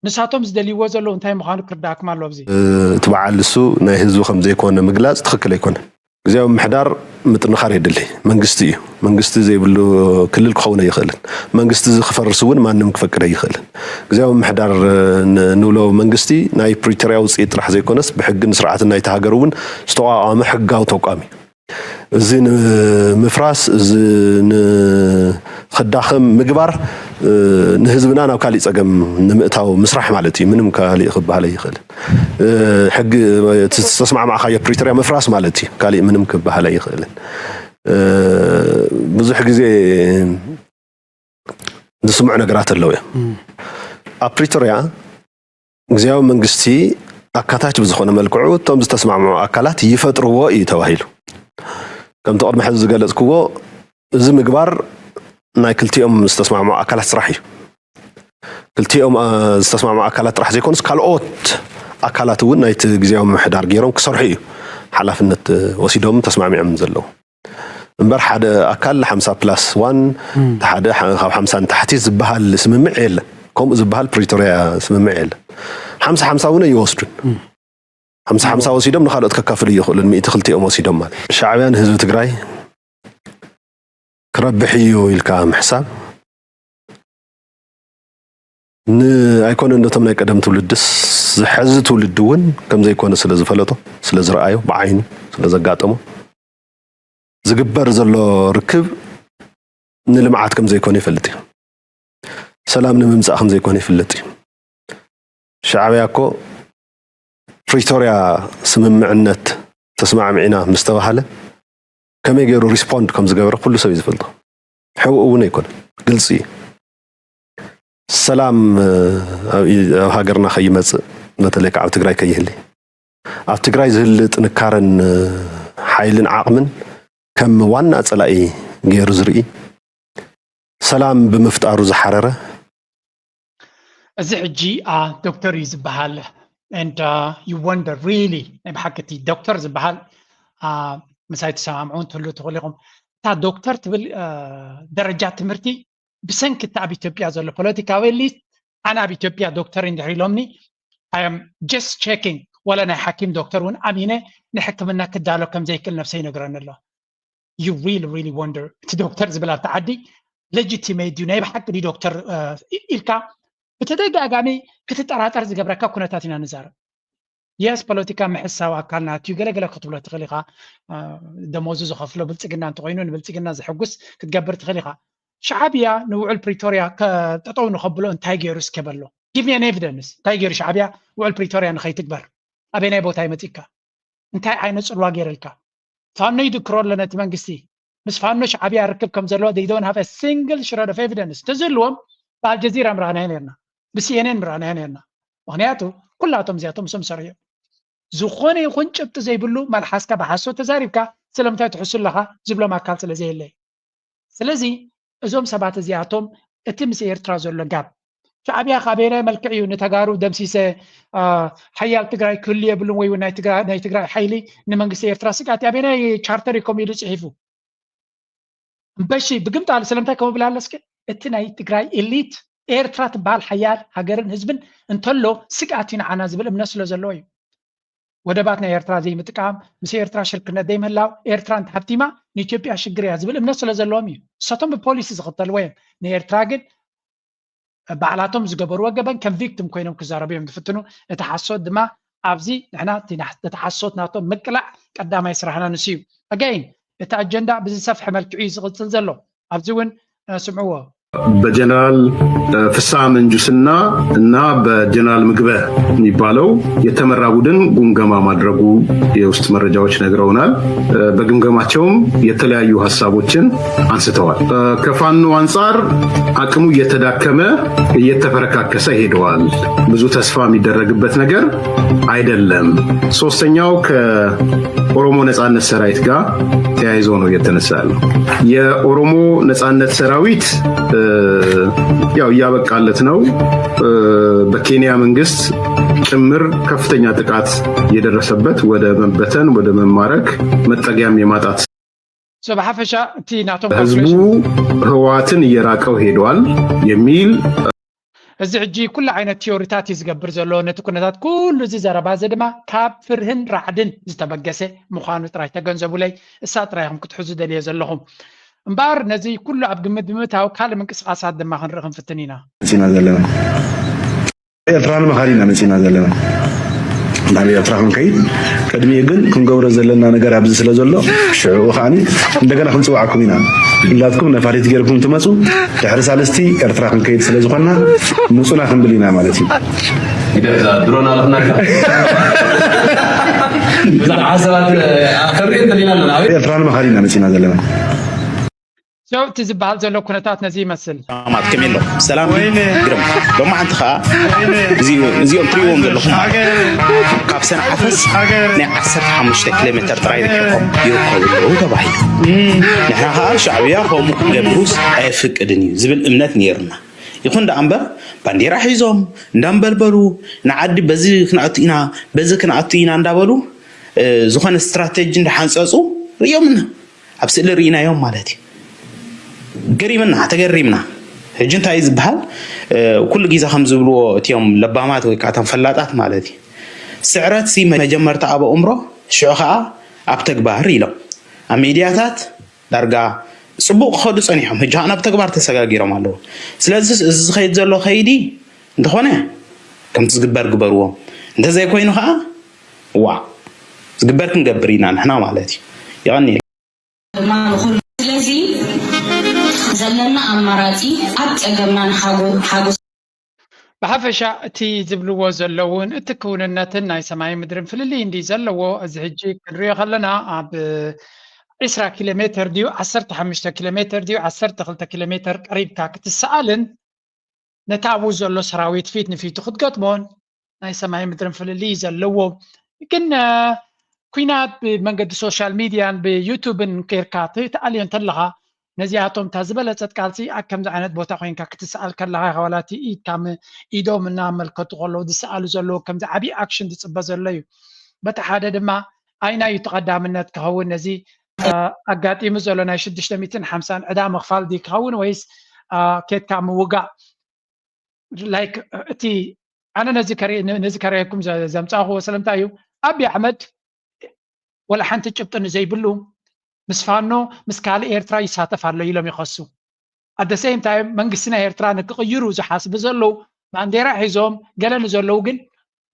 ንሳቶም ዝደልይዎ ዘለዉ እንታይ ምዃኑ ክርዳእኩም ኣሎ ኣብዚ። እቲ በዓል እሱ ናይ ህዝቢ ከም ዘይኮነ ምግላጽ ትኽክል ኣይኮነን። ግዜያዊ ምምሕዳር ምጥንኻር የድሊ። መንግስቲ እዩ። መንግስቲ ዘይብሉ ክልል ክኸውን ኣይኽእልን። መንግስቲ እዚ ክፈርስ እውን ማንም ክፈቅድ ኣይኽእልን። ግዜያዊ ምምሕዳር ን-፣ ንብሎ መንግስቲ ናይ ፕሪቶርያ ውፅኢት ጥራሕ ዘይኮነስ ብሕግን ስርዓትን ናይቲ ሃገር እውን ዝተቋቋመ ሕጋዊ ተቋም እዩ። እዚ ንምፍራስ፣ እዚ ንኽዳኸም ምግባር፣ እ፣ ንህዝብና ናብ ካሊእ ፀገም ንምእታው ምስራሕ ማለት እዩ። ምንም ካሊእ ክበሃል ኣይኽእልን። እ፣ ሕጊ፣ እቲ ዝተስማዕማዕካዮ ፕሪቶርያ ምፍራስ ማለት እዩ። ካሊእ ምንም ክበሃል ኣይኽእልን። እ፣ ብዙሕ ግዜ ዝስምዑ ነገራት ኣለዉ እዮም። ኣብ ፕሪቶርያ ግዜያዊ መንግስቲ ኣካታች ብዝኾነ መልክዑ እቶም ዝተስማዕምዑ ኣካላት ይፈጥርዎ እዩ ተባሂሉ። ከምቲ ቅድሚ ሕዚ ዝገለጽክዎ፣ እዚ ምግባር ናይ ክልቲኦም ዝተስማዕምዑ ኣካላት ስራሕ እዩ። ክልቲኦም፣ አ፣ ዝተስማዕምዑ ኣካላት ጥራሕ ዘይኮኑስ፣ ካልኦት ኣካላት እውን ናይቲ ግዜያዊ ምምሕዳር ገይሮም ክሰርሑ እዩ ሓላፍነት፣ እ፣ ወሲዶም ተስማሚዖም ዘለዉ። እምበር ሓደ ኣካል ሓምሳ ፕላስ ዋን፣ እም። እቲ ሓደ ሓ-፣ ካብ ሓምሳ ንታሕቲ ዝበሃል ስምምዕ የለን። ከምኡ ዝበሃል ፕሪቶርያ ስምምዕ የለን። ሓምሳ ሓምሳ እውን ኣይወስዱን። እም። ሓምሳ ሓምሳ ወሲዶም ንኻልኦት ከካፍሉ ይኽእሉን፣ ሚእቲ ክልቲኦም ወሲዶም ማለት። ሻዕብያ ንህዝቢ ትግራይ ክረብሕ እዩ ኢልካ ምሕሳብ ን-፣ ኣይኮነን ነቶም ናይ ቀደም ትውልድስ፣ ዝሐዚ ትውልዲ እውን ከም ዘይኮነ ስለ ዝፈለጦ፣ ስለ ዝረኣዮ፣ ብዓይኑ ስለ ዘጋጠሞ፣ ዝግበር ዘሎ ርክብ ንልምዓት ከም ዘይኮነ ይፈልጥ እዩ። ሰላም ንምምጻእ ከም ዘይኮነ ይፍለጥ እዩ። ሻዕብያ እኮ ፕሪቶርያ ስምምዕነት ተስማዕሚዕና ምስ ተባሃለ ከመይ ገይሩ ሪስፖንድ ከም ዝገበረ ኩሉ ሰብ እዩ ዝፈልጦ። ሕውእ እውን ኣይኮነን፣ ግልፂ እዩ። ሰላም፣ እ፣ ኣብ ኢ-፣ ኣብ ሃገርና ከይመፅእ፣ በተለይ ከዓ ኣብ ትግራይ ከይህሊ፣ ኣብ ትግራይ ዝህሊ ጥንካረን፣ እ፣ ሓይልን ዓቕምን ከም ዋና ፀላኢ ገይሩ ዝርኢ፣ ሰላም ብምፍጣሩ ዝሓረረ። እዚ ሕጂ፣ አ፣ ዶክተር እዩ ዝበሃል። And, አ፣ you wonder really፣ ናይ ብሓቂ እቲ ዶክተር ዝበሃል፣ አ፣ ምሳይ ትሰማምዑ እንትህሉ ትኽእሉ ኢኹም። እታ ዶክተር ትብል፣ አ፣ ደረጃ ትምህርቲ ብሰንኪ እቲ ኣብ ኢትዮጵያ ዘሎ ፖለቲካዊ ኤሊት፣ ኣነ ኣብ ኢትዮጵያ ዶክተር እንድሕር ኢሎምኒ፣ I am just checking፣ ዋላ ናይ ሓኪም ዶክተር እውን ኣሚነ ንሕክምና ክዳሎ ከም ዘይክእል ነብሰይ ይነግረኒ ኣሎ። You really, really wonder፣ እቲ ዶክተር ዝብል ኣብቲ ዓዲ ሌጂቲሜት ድዩ፣ ናይ ብሓቂ ድዩ ዶክተር፣ እ፣ ኢልካ ብተደጋጋሚ ክትጠራጠር ዝገብረካ ኩነታት ኢና ንዛረብ። የስ፣ ፖለቲካ ምሕሳው ኣካል ናትዩ፣ ገለገለ ክትብሎ ትኽእል ኢኻ። እ፣ ደሞዙ ዝኸፍሎ ብልጽግና እንተኾይኑ ንብልጽግና ዘሐጉስ ክትገብር ትኽእል ኢኻ። ሻዕብያ ንውዕል ፕሪቶርያ ከ-፣ ጠጠው ንኸብሎ እንታይ ገይሩ እስከ በሎ? Give me an evidence። እንታይ ገይሩ ሻዕብያ ውዕል ፕሪቶርያ ንኸይትግበር? ኣበየናይ ቦታ ይመጺካ? እንታይ ዓይነት ጽልዋ ገይረልካ? ፋኖ ይድክሮ ኣሎ ነቲ መንግስቲ። ምስ ፋኖ ሻዕብያ ርክብ ከም ዘለዎ they don't have a single shred of evidence። ተዝህልዎም ብኣልጀዚራ ምረኣናዮ ነርና፣ ብሲኤንኤን ምረኣናዮ ነርና። ምክንያቱ ኩላቶም እዚኣቶም ምስኦም ዝሰርሑ እዮም። ዝኾነ ይኹን ጭብጢ ዘይብሉ መልሓስካ ብሓሶት ተዛሪብካ ስለምንታይ ትሕሱ ኣለኻ ዝብሎም ኣካል ስለ ዘየለ እዩ። ስለዚ እዞም ሰባት እዚኣቶም እቲ ምስ ኤርትራ ዘሎ ጋብ ሻዕብያ ካበየናይ መልክዕ እዩ ንተጋሩ ደምሲሰ ሓያል ትግራይ ክህሉ የብሉን ወይ ናይ ትግራይ ሓይሊ ንመንግስቲ ኤርትራ ስጋት ኣበየናይ ቻርተር እዩ ከምኡ ኢሉ ፅሒፉ? እምበሺ ብግምጣል ስለምንታይ ከምኡ ብላ ኣለስከ እቲ ናይ ትግራይ ኤሊት ኤርትራ ትበሃል ሓያል ሃገርን ህዝብን እንተሎ ስግኣት እዩ ንዓና ዝብል እምነት ስለ ዘለዎ እዩ። ወደባት ናይ ኤርትራ ዘይምጥቃም ምስ ኤርትራ ሽርክነት ዘይምህላው ኤርትራ እንተሃብቲማ ንኢትዮጵያ ሽግር እያ ዝብል እምነት ስለ ዘለዎም እዩ። እሳቶም ብፖሊሲ ዝኽተልዎ እዮም። ንኤርትራ ግን ባዕላቶም ዝገበርዎ ገበን ከም ቪክቲም ኮይኖም ክዛረቡ እዮም ዝፍትኑ። እቲ ሓሶት ድማ ኣብዚ ንሕና እቲ ሓሶት ናቶም ምቅላዕ ቀዳማይ ስራሕና ንሱ እዩ። ኣጋይን እቲ ኣጀንዳ ብዝሰፍሐ መልክዑ እዩ ዝቕፅል ዘሎ። ኣብዚ እውን ስምዕዎ። በጀነራል ፍስሐ መንጁስና እና በጀነራል ምግበ የሚባለው የተመራ ቡድን ጉምገማ ማድረጉ የውስጥ መረጃዎች ነግረውናል። በግምገማቸውም የተለያዩ ሀሳቦችን አንስተዋል። ከፋኖ አንጻር አቅሙ እየተዳከመ እየተፈረካከሰ ሄደዋል። ብዙ ተስፋ የሚደረግበት ነገር አይደለም። ሶስተኛው ከኦሮሞ ነጻነት ሰራዊት ጋር ተያይዞ ነው እየተነሳ ያለው። የኦሮሞ ነጻነት ሰራዊት ያው እያበቃለት ነው። በኬንያ መንግስት ጭምር ከፍተኛ ጥቃት የደረሰበት፣ ወደ መበተን፣ ወደ መማረክ፣ መጠጊያም የማጣት ብሓፈሻ እቲ ናቶም ህዝቡ ህወሓትን እየራቀው ሄደዋል የሚል እዚ ሕጂ ኩሉ ዓይነት ቲዮሪታት እዩ ዝገብር ዘሎ። ነቲ ኩነታት ኩሉ እዚ ዘረባ እዚ ድማ ካብ ፍርህን ራዕድን ዝተበገሰ ምዃኑ ጥራይ ተገንዘቡለይ። እሳ ጥራይ ኢኹም ክትሕዙ ደልየ ዘለኹም። እምበኣር ነዚ ኩሉ ኣብ ግምት ብምእታው ካልእ ምንቅስቓሳት ድማ ክንርኢ ክንፍትን ኢና። መፂና ዘለና ኤርትራ ንምኻድ ኢና መፂና ዘለና። ናብ ኤርትራ ክንከይድ ቅድሚኡ ግን ክንገብሮ ዘለና ነገር ኣብዚ ስለ ዘሎ ሽዑ ከዓኒ እንደገና ክንፅውዓኩም ኢና። ኩላትኩም ነፋሪት ገይርኩም ትመፁ። ድሕሪ ሳልስቲ ኤርትራ ክንከይድ ስለ ዝኾንና ምፁና ክንብል ኢና ማለት እዩ። ድሮን ኣለኽና ብዛዕባ ሰባት ከርኢ እንተሊና ኣለና። ኤርትራ ንምኻድ ኢና መፂና ዘለና። ሰው እቲ ዝበሃል ዘሎ ኩነታት ነዚ ይመስል። ማት ከመይ ኣሎ ሰላም ግርም ሎማዓንቲ ከዓ እዚኦም ትሪእዎም ዘለኹም ካብ ሰንዓፈስ ናይ ዓሰርተ ሓሙሽተ ኪሎ ሜትር ጥራይ ርሒቖም ይርከቡ ኣለዉ ተባሂሉ። ንሕና ከዓ ሻዕብያ ከምኡ ክንገብሩስ ኣየፍቅድን እዩ ዝብል እምነት ነይርና። ይኹን ደኣ እምበር ባንዴራ ሒዞም እንዳንበልበሉ ንዓዲ በዚ ክንኣቱ ኢና በዚ ክንኣቱ ኢና እንዳበሉ ዝኾነ ስትራቴጂ እንዳሓንፀፁ ርእዮምና ኣብ ስእሊ ርኢናዮም ማለት እዩ። ገሪምና ተገሪምና። ሕጂ እንታይ እዩ ዝበሃል? ኩሉ ግዜ ከም ዝብልዎ እቲኦም ለባማት ወይ ከዓ እቶም ፈላጣት ማለት እዩ፣ ስዕረት ሲ መጀመርታ ኣብ ኣእምሮ ሽዑ ከዓ ኣብ ተግባር ኢሎም ኣብ ሚድያታት ዳርጋ ፅቡቕ ክኸዱ ፀኒሖም። ሕጂ ከዓ ናብ ተግባር ተሰጋጊሮም ኣለዉ። ስለዚ እዚ ዝኸይድ ዘሎ ከይዲ እንተኾነ ከምቲ ዝግበር ግበርዎም፣ እንተዘይኮይኑ ከዓ ዋ ዝግበር ክንገብር ኢና ንሕና ማለት እዩ። የቐንየለይ። ድማ ንኹሉ ስለዚ ዘለና ኣማራፂ ኣብ ፀገምና ንሓጎስ። ብሓፈሻ እቲ ዝብልዎ ዘለውን እቲ ክውንነትን ናይ ሰማይ ምድርን ፍልልይ እንዲ ዘለዎ እዚ ሕጂ ክንሪኦ ከለና ኣብ ዒስራ ኪሎ ሜትር ድዩ ዓሰርተ ሓሙሽተ ኪሎ ሜትር ድዩ ዓሰርተ ክልተ ኪሎ ሜትር ቀሪብካ ክትሰኣልን ነቲ ኣብኡ ዘሎ ሰራዊት ፊት ንፊቱ ክትገጥሞን ናይ ሰማይ ምድርን ፍልልይ ዘለዎ ግን ኩናት ብመንገዲ ሶሻል ሚድያን ብዩቱብን ኬርካ ትኣልዮ እንተለኻ ነዚኣቶም እታ ዝበለፀት ቃልሲ ኣብ ከምዚ ዓይነት ቦታ ኮይንካ ክትሰኣል ከለኻ ዋላ እቲ ኢድካ ኢዶም እናመልከቱ ከለዉ ዝሰኣሉ ዘለዉ ከምዚ ዓብዪ ኣክሽን ዝፅበ ዘሎ እዩ። በቲ ሓደ ድማ ኣይናይ እዩ ተቐዳምነት ክኸውን ነዚ ኣጋጢሙ ዘሎ ናይ ሽዱሽተ ሚእትን ሓምሳን ዕዳ ምኽፋል ድዩ ክኸውን ወይስ ኬድካ ምውጋእ? ላይክ እቲ ኣነ ነዚ ከርእየኩም ዘምፃእክዎ ስለምንታይ እዩ? ኣብይ ኣሕመድ ወላ ሓንቲ ጭብጢ ንዘይብሉ ምስ ፋኖ ምስ ካልእ ኤርትራ ይሳተፍ ኣሎ ኢሎም ይኸሱ። ኣደ ሴም ታይም መንግስቲ ናይ ኤርትራ ንክቕይሩ ዝሓስቡ ዘለዉ ባንዴራ ሒዞም ገለ ንዘለዉ ግን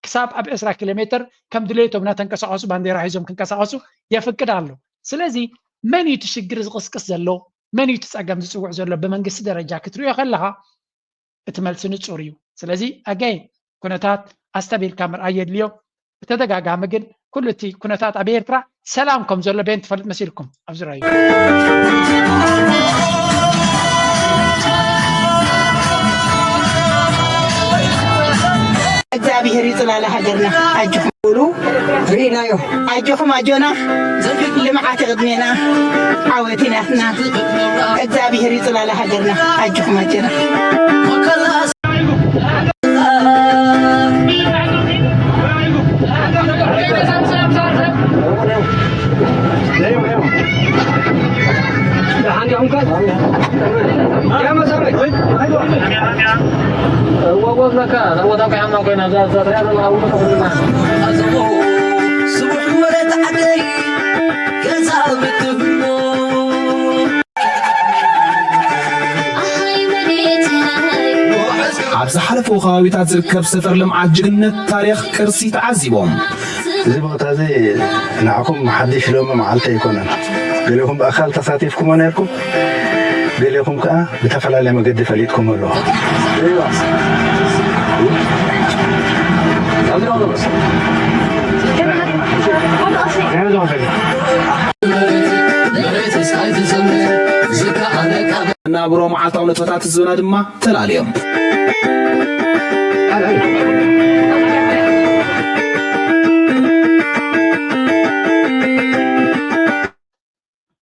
ክሳብ ኣብ ዕስራ ኪሎ ሜትር ከም ድሌቶም እናተንቀሳቐሱ ባንዴራ ሒዞም ክንቀሳቐሱ የፍቅድ ኣሎ። ስለዚ መን እዩ እቲ ሽግር ዝቕስቅስ ዘሎ? መን እዩ እቲ ፀገም ዝፅውዕ ዘሎ? ብመንግስቲ ደረጃ ክትሪኦ ከለኻ እቲ መልሲ ንፁር እዩ። ስለዚ ኣጋይን ኩነታት ኣስተብሂልካ ምርኣይ የድልዮ። ብተደጋጋሚ ግን ኩሉ እቲ ኩነታት ኣብ ኤርትራ ሰላም ከም ዘሎ በየን ትፈልጥ መሲልኩም ኣብዚ ራዩ እግዚኣብሔር ይጽላለ ሃገርና። ኣጆኹም። ርኢናዮ። ኣጆኹም ኣጆና። ልምዓት ቅድሜና። ዓወት ናትና። እግዚኣብሔር ይጽላለ ሃገርና። ኣጆኹም ኣጆና። ኣብ ዝሓለፉ ከባቢታት ዝርከብ ሰፈር ልምዓት ጅግንነት ታሪኽ ቅርሲ ተዓዚቦም። እዚ ቦታ እዚ ንዓኹም ሓድሽ ሎሚ መዓልቲ ኣይኮነን። ገሌኹም ብኣኻል ተሳቲፍኩሞ ነርኩም፣ ገሌኹም ከኣ ብተፈላለየ መገዲ ፈሊጥኩም ኣለኹም። ናብሮ መዓልታዊ ንጥፈታት ህዝብና ድማ ተላልዮም።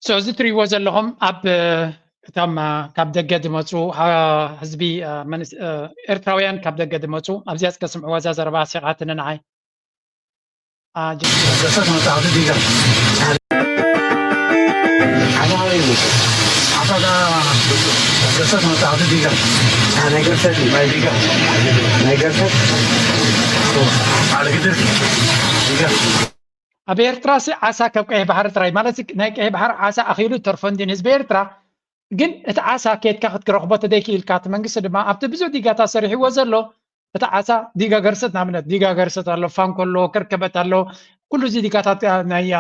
So እዚ ትሪእዎ ዘለኹም ኣብ እቶም ካብ ደገ ዝመፁ ህዝቢ ኤርትራውያን ካብ ደገ ዝመፁ ኣብዚኣ ዝከስምዕዎ እዛ ዘረባ ሲቓትኒ ንዓይ ገሰት መጽሓፍቲ ዲጋ ሓሳዳ ገሰት መጽሓፍቲ ዲጋ ናይ ገርሰት ናይ ዲጋ ናይ ገርሰት ዓለግድር ዲጋ ኣብ ኤርትራ ሲ ዓሳ ካብ ቀይሕ ባሕሪ ጥራይ ማለት ናይ ቀይሕ ባሕሪ ዓሳ ኣኺሉ ተርፎ እንዲን ህዝቢ ኤርትራ ግን እቲ ዓሳ ኬድካ ክትረኽቦ ተደይክኢልካ እቲ መንግስቲ ድማ ኣብቲ ብዙሕ ዲጋታት ሰሪሕዎ ዘሎ እቲ ዓሳ ዲጋ ገርሰት ንኣብነት ዲጋ ገርሰት ኣሎ ፋንኮ ኣሎ ከርከበት ኣሎ ኩሉ እዚ ዲጋታት ናይ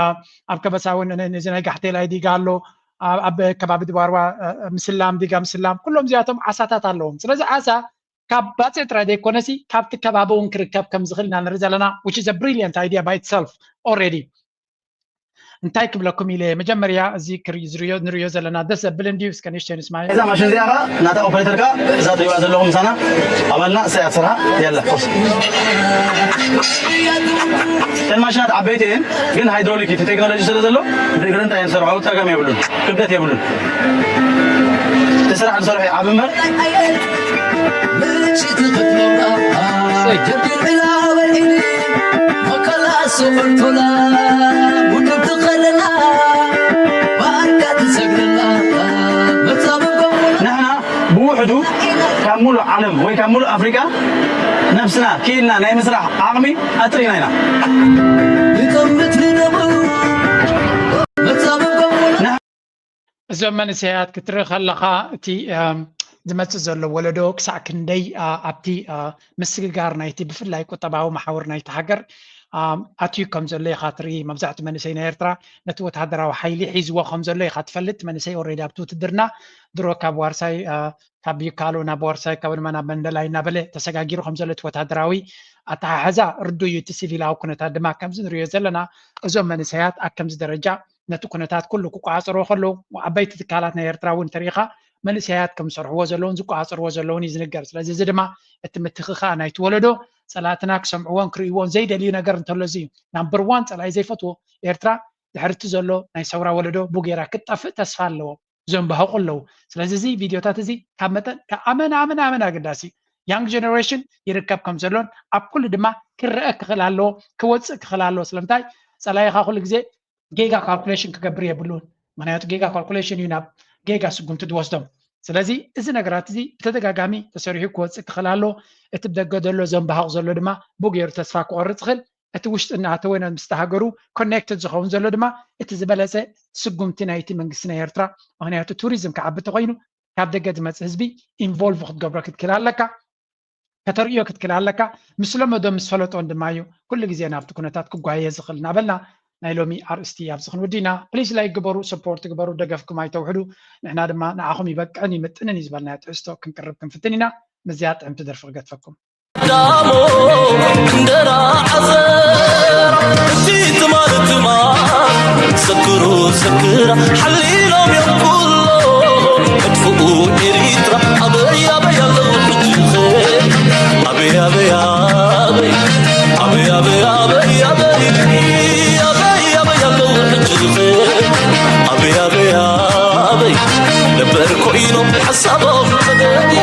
ኣብ ከበሳ እውን እዚ ናይ ጋሕቴላይ ዲጋ ኣሎ ኣብ ከባቢ ድባርዋ ምስላም ዲጋ ምስላም ኩሎም እዚኣቶም ዓሳታት ኣለዎም ስለዚ ዓሳ ካብ ባፅዕ ጥራይ ዘይኮነሲ ካብቲ ከባቢ እውን ክርከብ ከም ዝኽእል ኢና ንርኢ ዘለና which is a brilliant idea by itself already እንታይ ክብለኩም ኢለ መጀመርያ እዚ ክርኢ ዝርዮ ንርዮ ዘለና ደስ ዘብል እንድዩ እስከ ንእሽተይ ንስማዮ እዛ ማሽን እዚኣ ከዓ ናታ ኦፐሬተር ከዓ እዛ ትሪእዋ ዘለኹም ምሳና ኣባልና እሳ እያ ትሰርሓ የላ እተን ማሽናት ዓበይቲ እየን ግን ሃይድሮሊክ እቲ ቴክኖሎጂ ስለ ዘሎ ብእግሪ እንታይ እየን ዝሰርሖ ፀገም የብሉን ክብደት የብሉን እቲ ስራሕ ዝሰርሖ ይዓብ እምበር ንሕና ብውሕዱ ካብ ሙሉእ ዓለም ወይ ካብ ሙሉእ ኣፍሪቃ ነብስና ክኢልና ናይ ምስራሕ ዓቕሚ ኣጥሪና ኢና እዞም መንእሰያት ክትርኢ ከለኻ እቲ ዝመፅእ ዘሎ ወለዶ ክሳዕ ክንደይ ኣብቲ ምስግጋር ናይቲ ብፍላይ ቁጠባዊ መሓውር ናይቲ ሃገር ኣትዩ ከም ዘሎ ኢኻ ትርኢ መብዛሕትኡ መንእሰይ ናይ ኤርትራ ነቲ ወታደራዊ ሓይሊ ሒዝዎ ከም ዘሎ ኢኻ ትፈልጥ መንእሰይ ኦሬዲ ኣብቲ ውትድርና ድሮ ካብ ዋርሳይ ካብ ይካሎ ናብ ዋርሳይ ካብ ድማ ናብ መንደላይ እናበለ ተሰጋጊሩ ከም ዘሎ እቲ ወታደራዊ ኣተሓሕዛ ርዱ እዩ እቲ ሲቪላዊ ኩነታት ድማ ከምዚ ንሪኦ ዘለና እዞም መንእሰያት ኣብ ከምዚ ደረጃ ነቲ ኩነታት ኩሉ ክቋፀሮ ከለዉ ዓበይቲ ትካላት ናይ ኤርትራ እውን ተሪኢኻ መንእሰያት ከም ዝሰርሕዎ ዘለውን ዝቋፀርዎ ዘለውን እዩ ዝንገር ስለዚ እዚ ድማ እቲ ምትኽኻእ ናይቲ ወለዶ ፀላእትና ክሰምዕዎን ክርእይዎን ዘይደልዩ ነገር እንተሎ እዚ እዩ ናምበር ዋን ፀላኢ ዘይፈትዎ ኤርትራ ድሕርቲ ዘሎ ናይ ሰውራ ወለዶ ብጌራ ክትጠፍእ ተስፋ ኣለዎ ዘንባህቑ ኣለዉ ስለዚ እዚ ቪድዮታት እዚ ካብ መጠን ኣመን ኣመን ኣመን ኣገዳሲ እዩ young generation ይርከብ ከም ዘሎን ኣብ ኩሉ ድማ ክረአ ክኽእል ኣለዎ ክወፅእ ክኽእል ኣለዎ ስለምንታይ ፀላኢኻ ኩሉ ግዜ ጌጋ ካልኩሌሽን ክገብር የብሉን ምክንያቱ ጌጋ ካልኩሌሽን እዩ ናብ ጌጋ ስጉምቲ ዝወስዶም ስለዚ እዚ ነገራት እዚ ብተደጋጋሚ ተሰሪሑ ክወፅእ ክኽእል ኣለዎ እቲ ብደገ ዘሎ ዘንባህቕ ዘሎ ድማ ብገይሩ ተስፋ ክቆርፅ ይኽእል እቲ ውሽጢ እናኣተወ ምስቲ ሃገሩ ኮኔክትድ ዝኸውን ዘሎ ድማ እቲ ዝበለፀ ስጉምቲ ናይቲ መንግስቲ ናይ ኤርትራ ምክንያቱ ቱሪዝም ክዓቢ ተኮይኑ ካብ ደገ ዝመፅእ ህዝቢ ኢንቮልቭ ክትገብሮ ክትክእል ኣለካ ከተርእዮ ክትክእል ኣለካ ምስ ለመዶ ምስ ፈለጦን ድማ እዩ ኩሉ ግዜ ናብቲ ኩነታት ክጓየ ዝኽእል እናበልና ናይ ሎሚ ኣርእስቲ ኣብዚ ክንውዲ ኢና ፕሊስ ላይክ ግበሩ ሰፖርት ግበሩ ደገፍኩም ኣይተውሕዱ ንሕና ድማ ንዓኹም ይበቅዕን ይምጥንን እዩ ዝበልናዮ ትሕዝቶ ክንቅርብ ክንፍትን ኢና ምስዚኣ ጥዕምቲ ደርፊ ክገድፈኩም ዳሞ እንደራ ዓዘራ እቲ ትማል ትማል ዘክሩ ዘክራ ሓሊሎም እዮም ኩሎ መጥፍኡ ኤሪትራ ኣበይ ኣበይ ኣለዉ ሕጂኸ ኣበይ ኣበይ ኣበይ ኣበይ ኣበይ ኣበይ ኣበይ ኣበይ ኣለዉ ሕጂ ዝኽእል ኣበይ ኣበይ ኣበይ ነበር ኮይኖም ሓሳቦም ተገድየ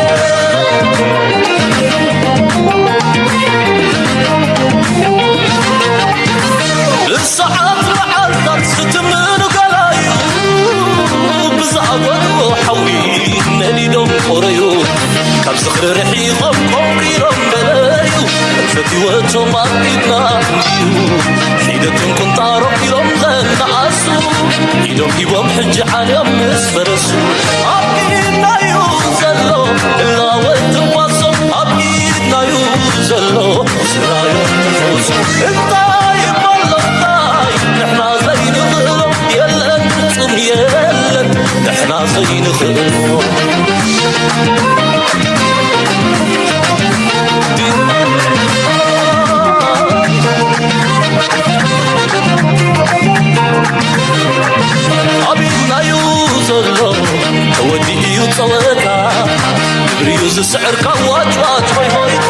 ብሰዓት መዓልታት ዝትምኑ ገላዩ ብዝኣጎድዎ ሓዊ ነዲዶም ቆረዩ ካብ ዝኽሪ ርሒቖም ቆንቂሎም በለዩ ፈትወቶም ኣብ ኢድና እንድዩ ሒደቶም ቁንጣሮም ኢሎም ዘነኣሱ ኢዶም ሂቦም ሕጂ ዓልዮም ምስ ፈረሱ ኣብ ኢድናዩ ዘሎ እላወ ትንፋሶም ኣብ ኢድናዩ ዘሎ ስራዮም ትፈሱ እንታይ ይበሎ እንታይ ንሕና ዘይንኽእሎ የለን ፍጹም የለን ንሕና ዘይንኽእሎ ኣብ ኢድናዩ ዘሎ ተወዲኡ እዩ ጸወታ ግብሪዩ ዝስዕር ካብ ዋጭዋጭ ሆይ ሆይታ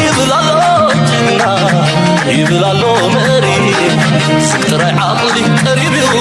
ይብል ኣሎ ጅግና ይብል ኣሎ መሪ ስም ጥራይ ዓቕሊ ቀሪብ እዩ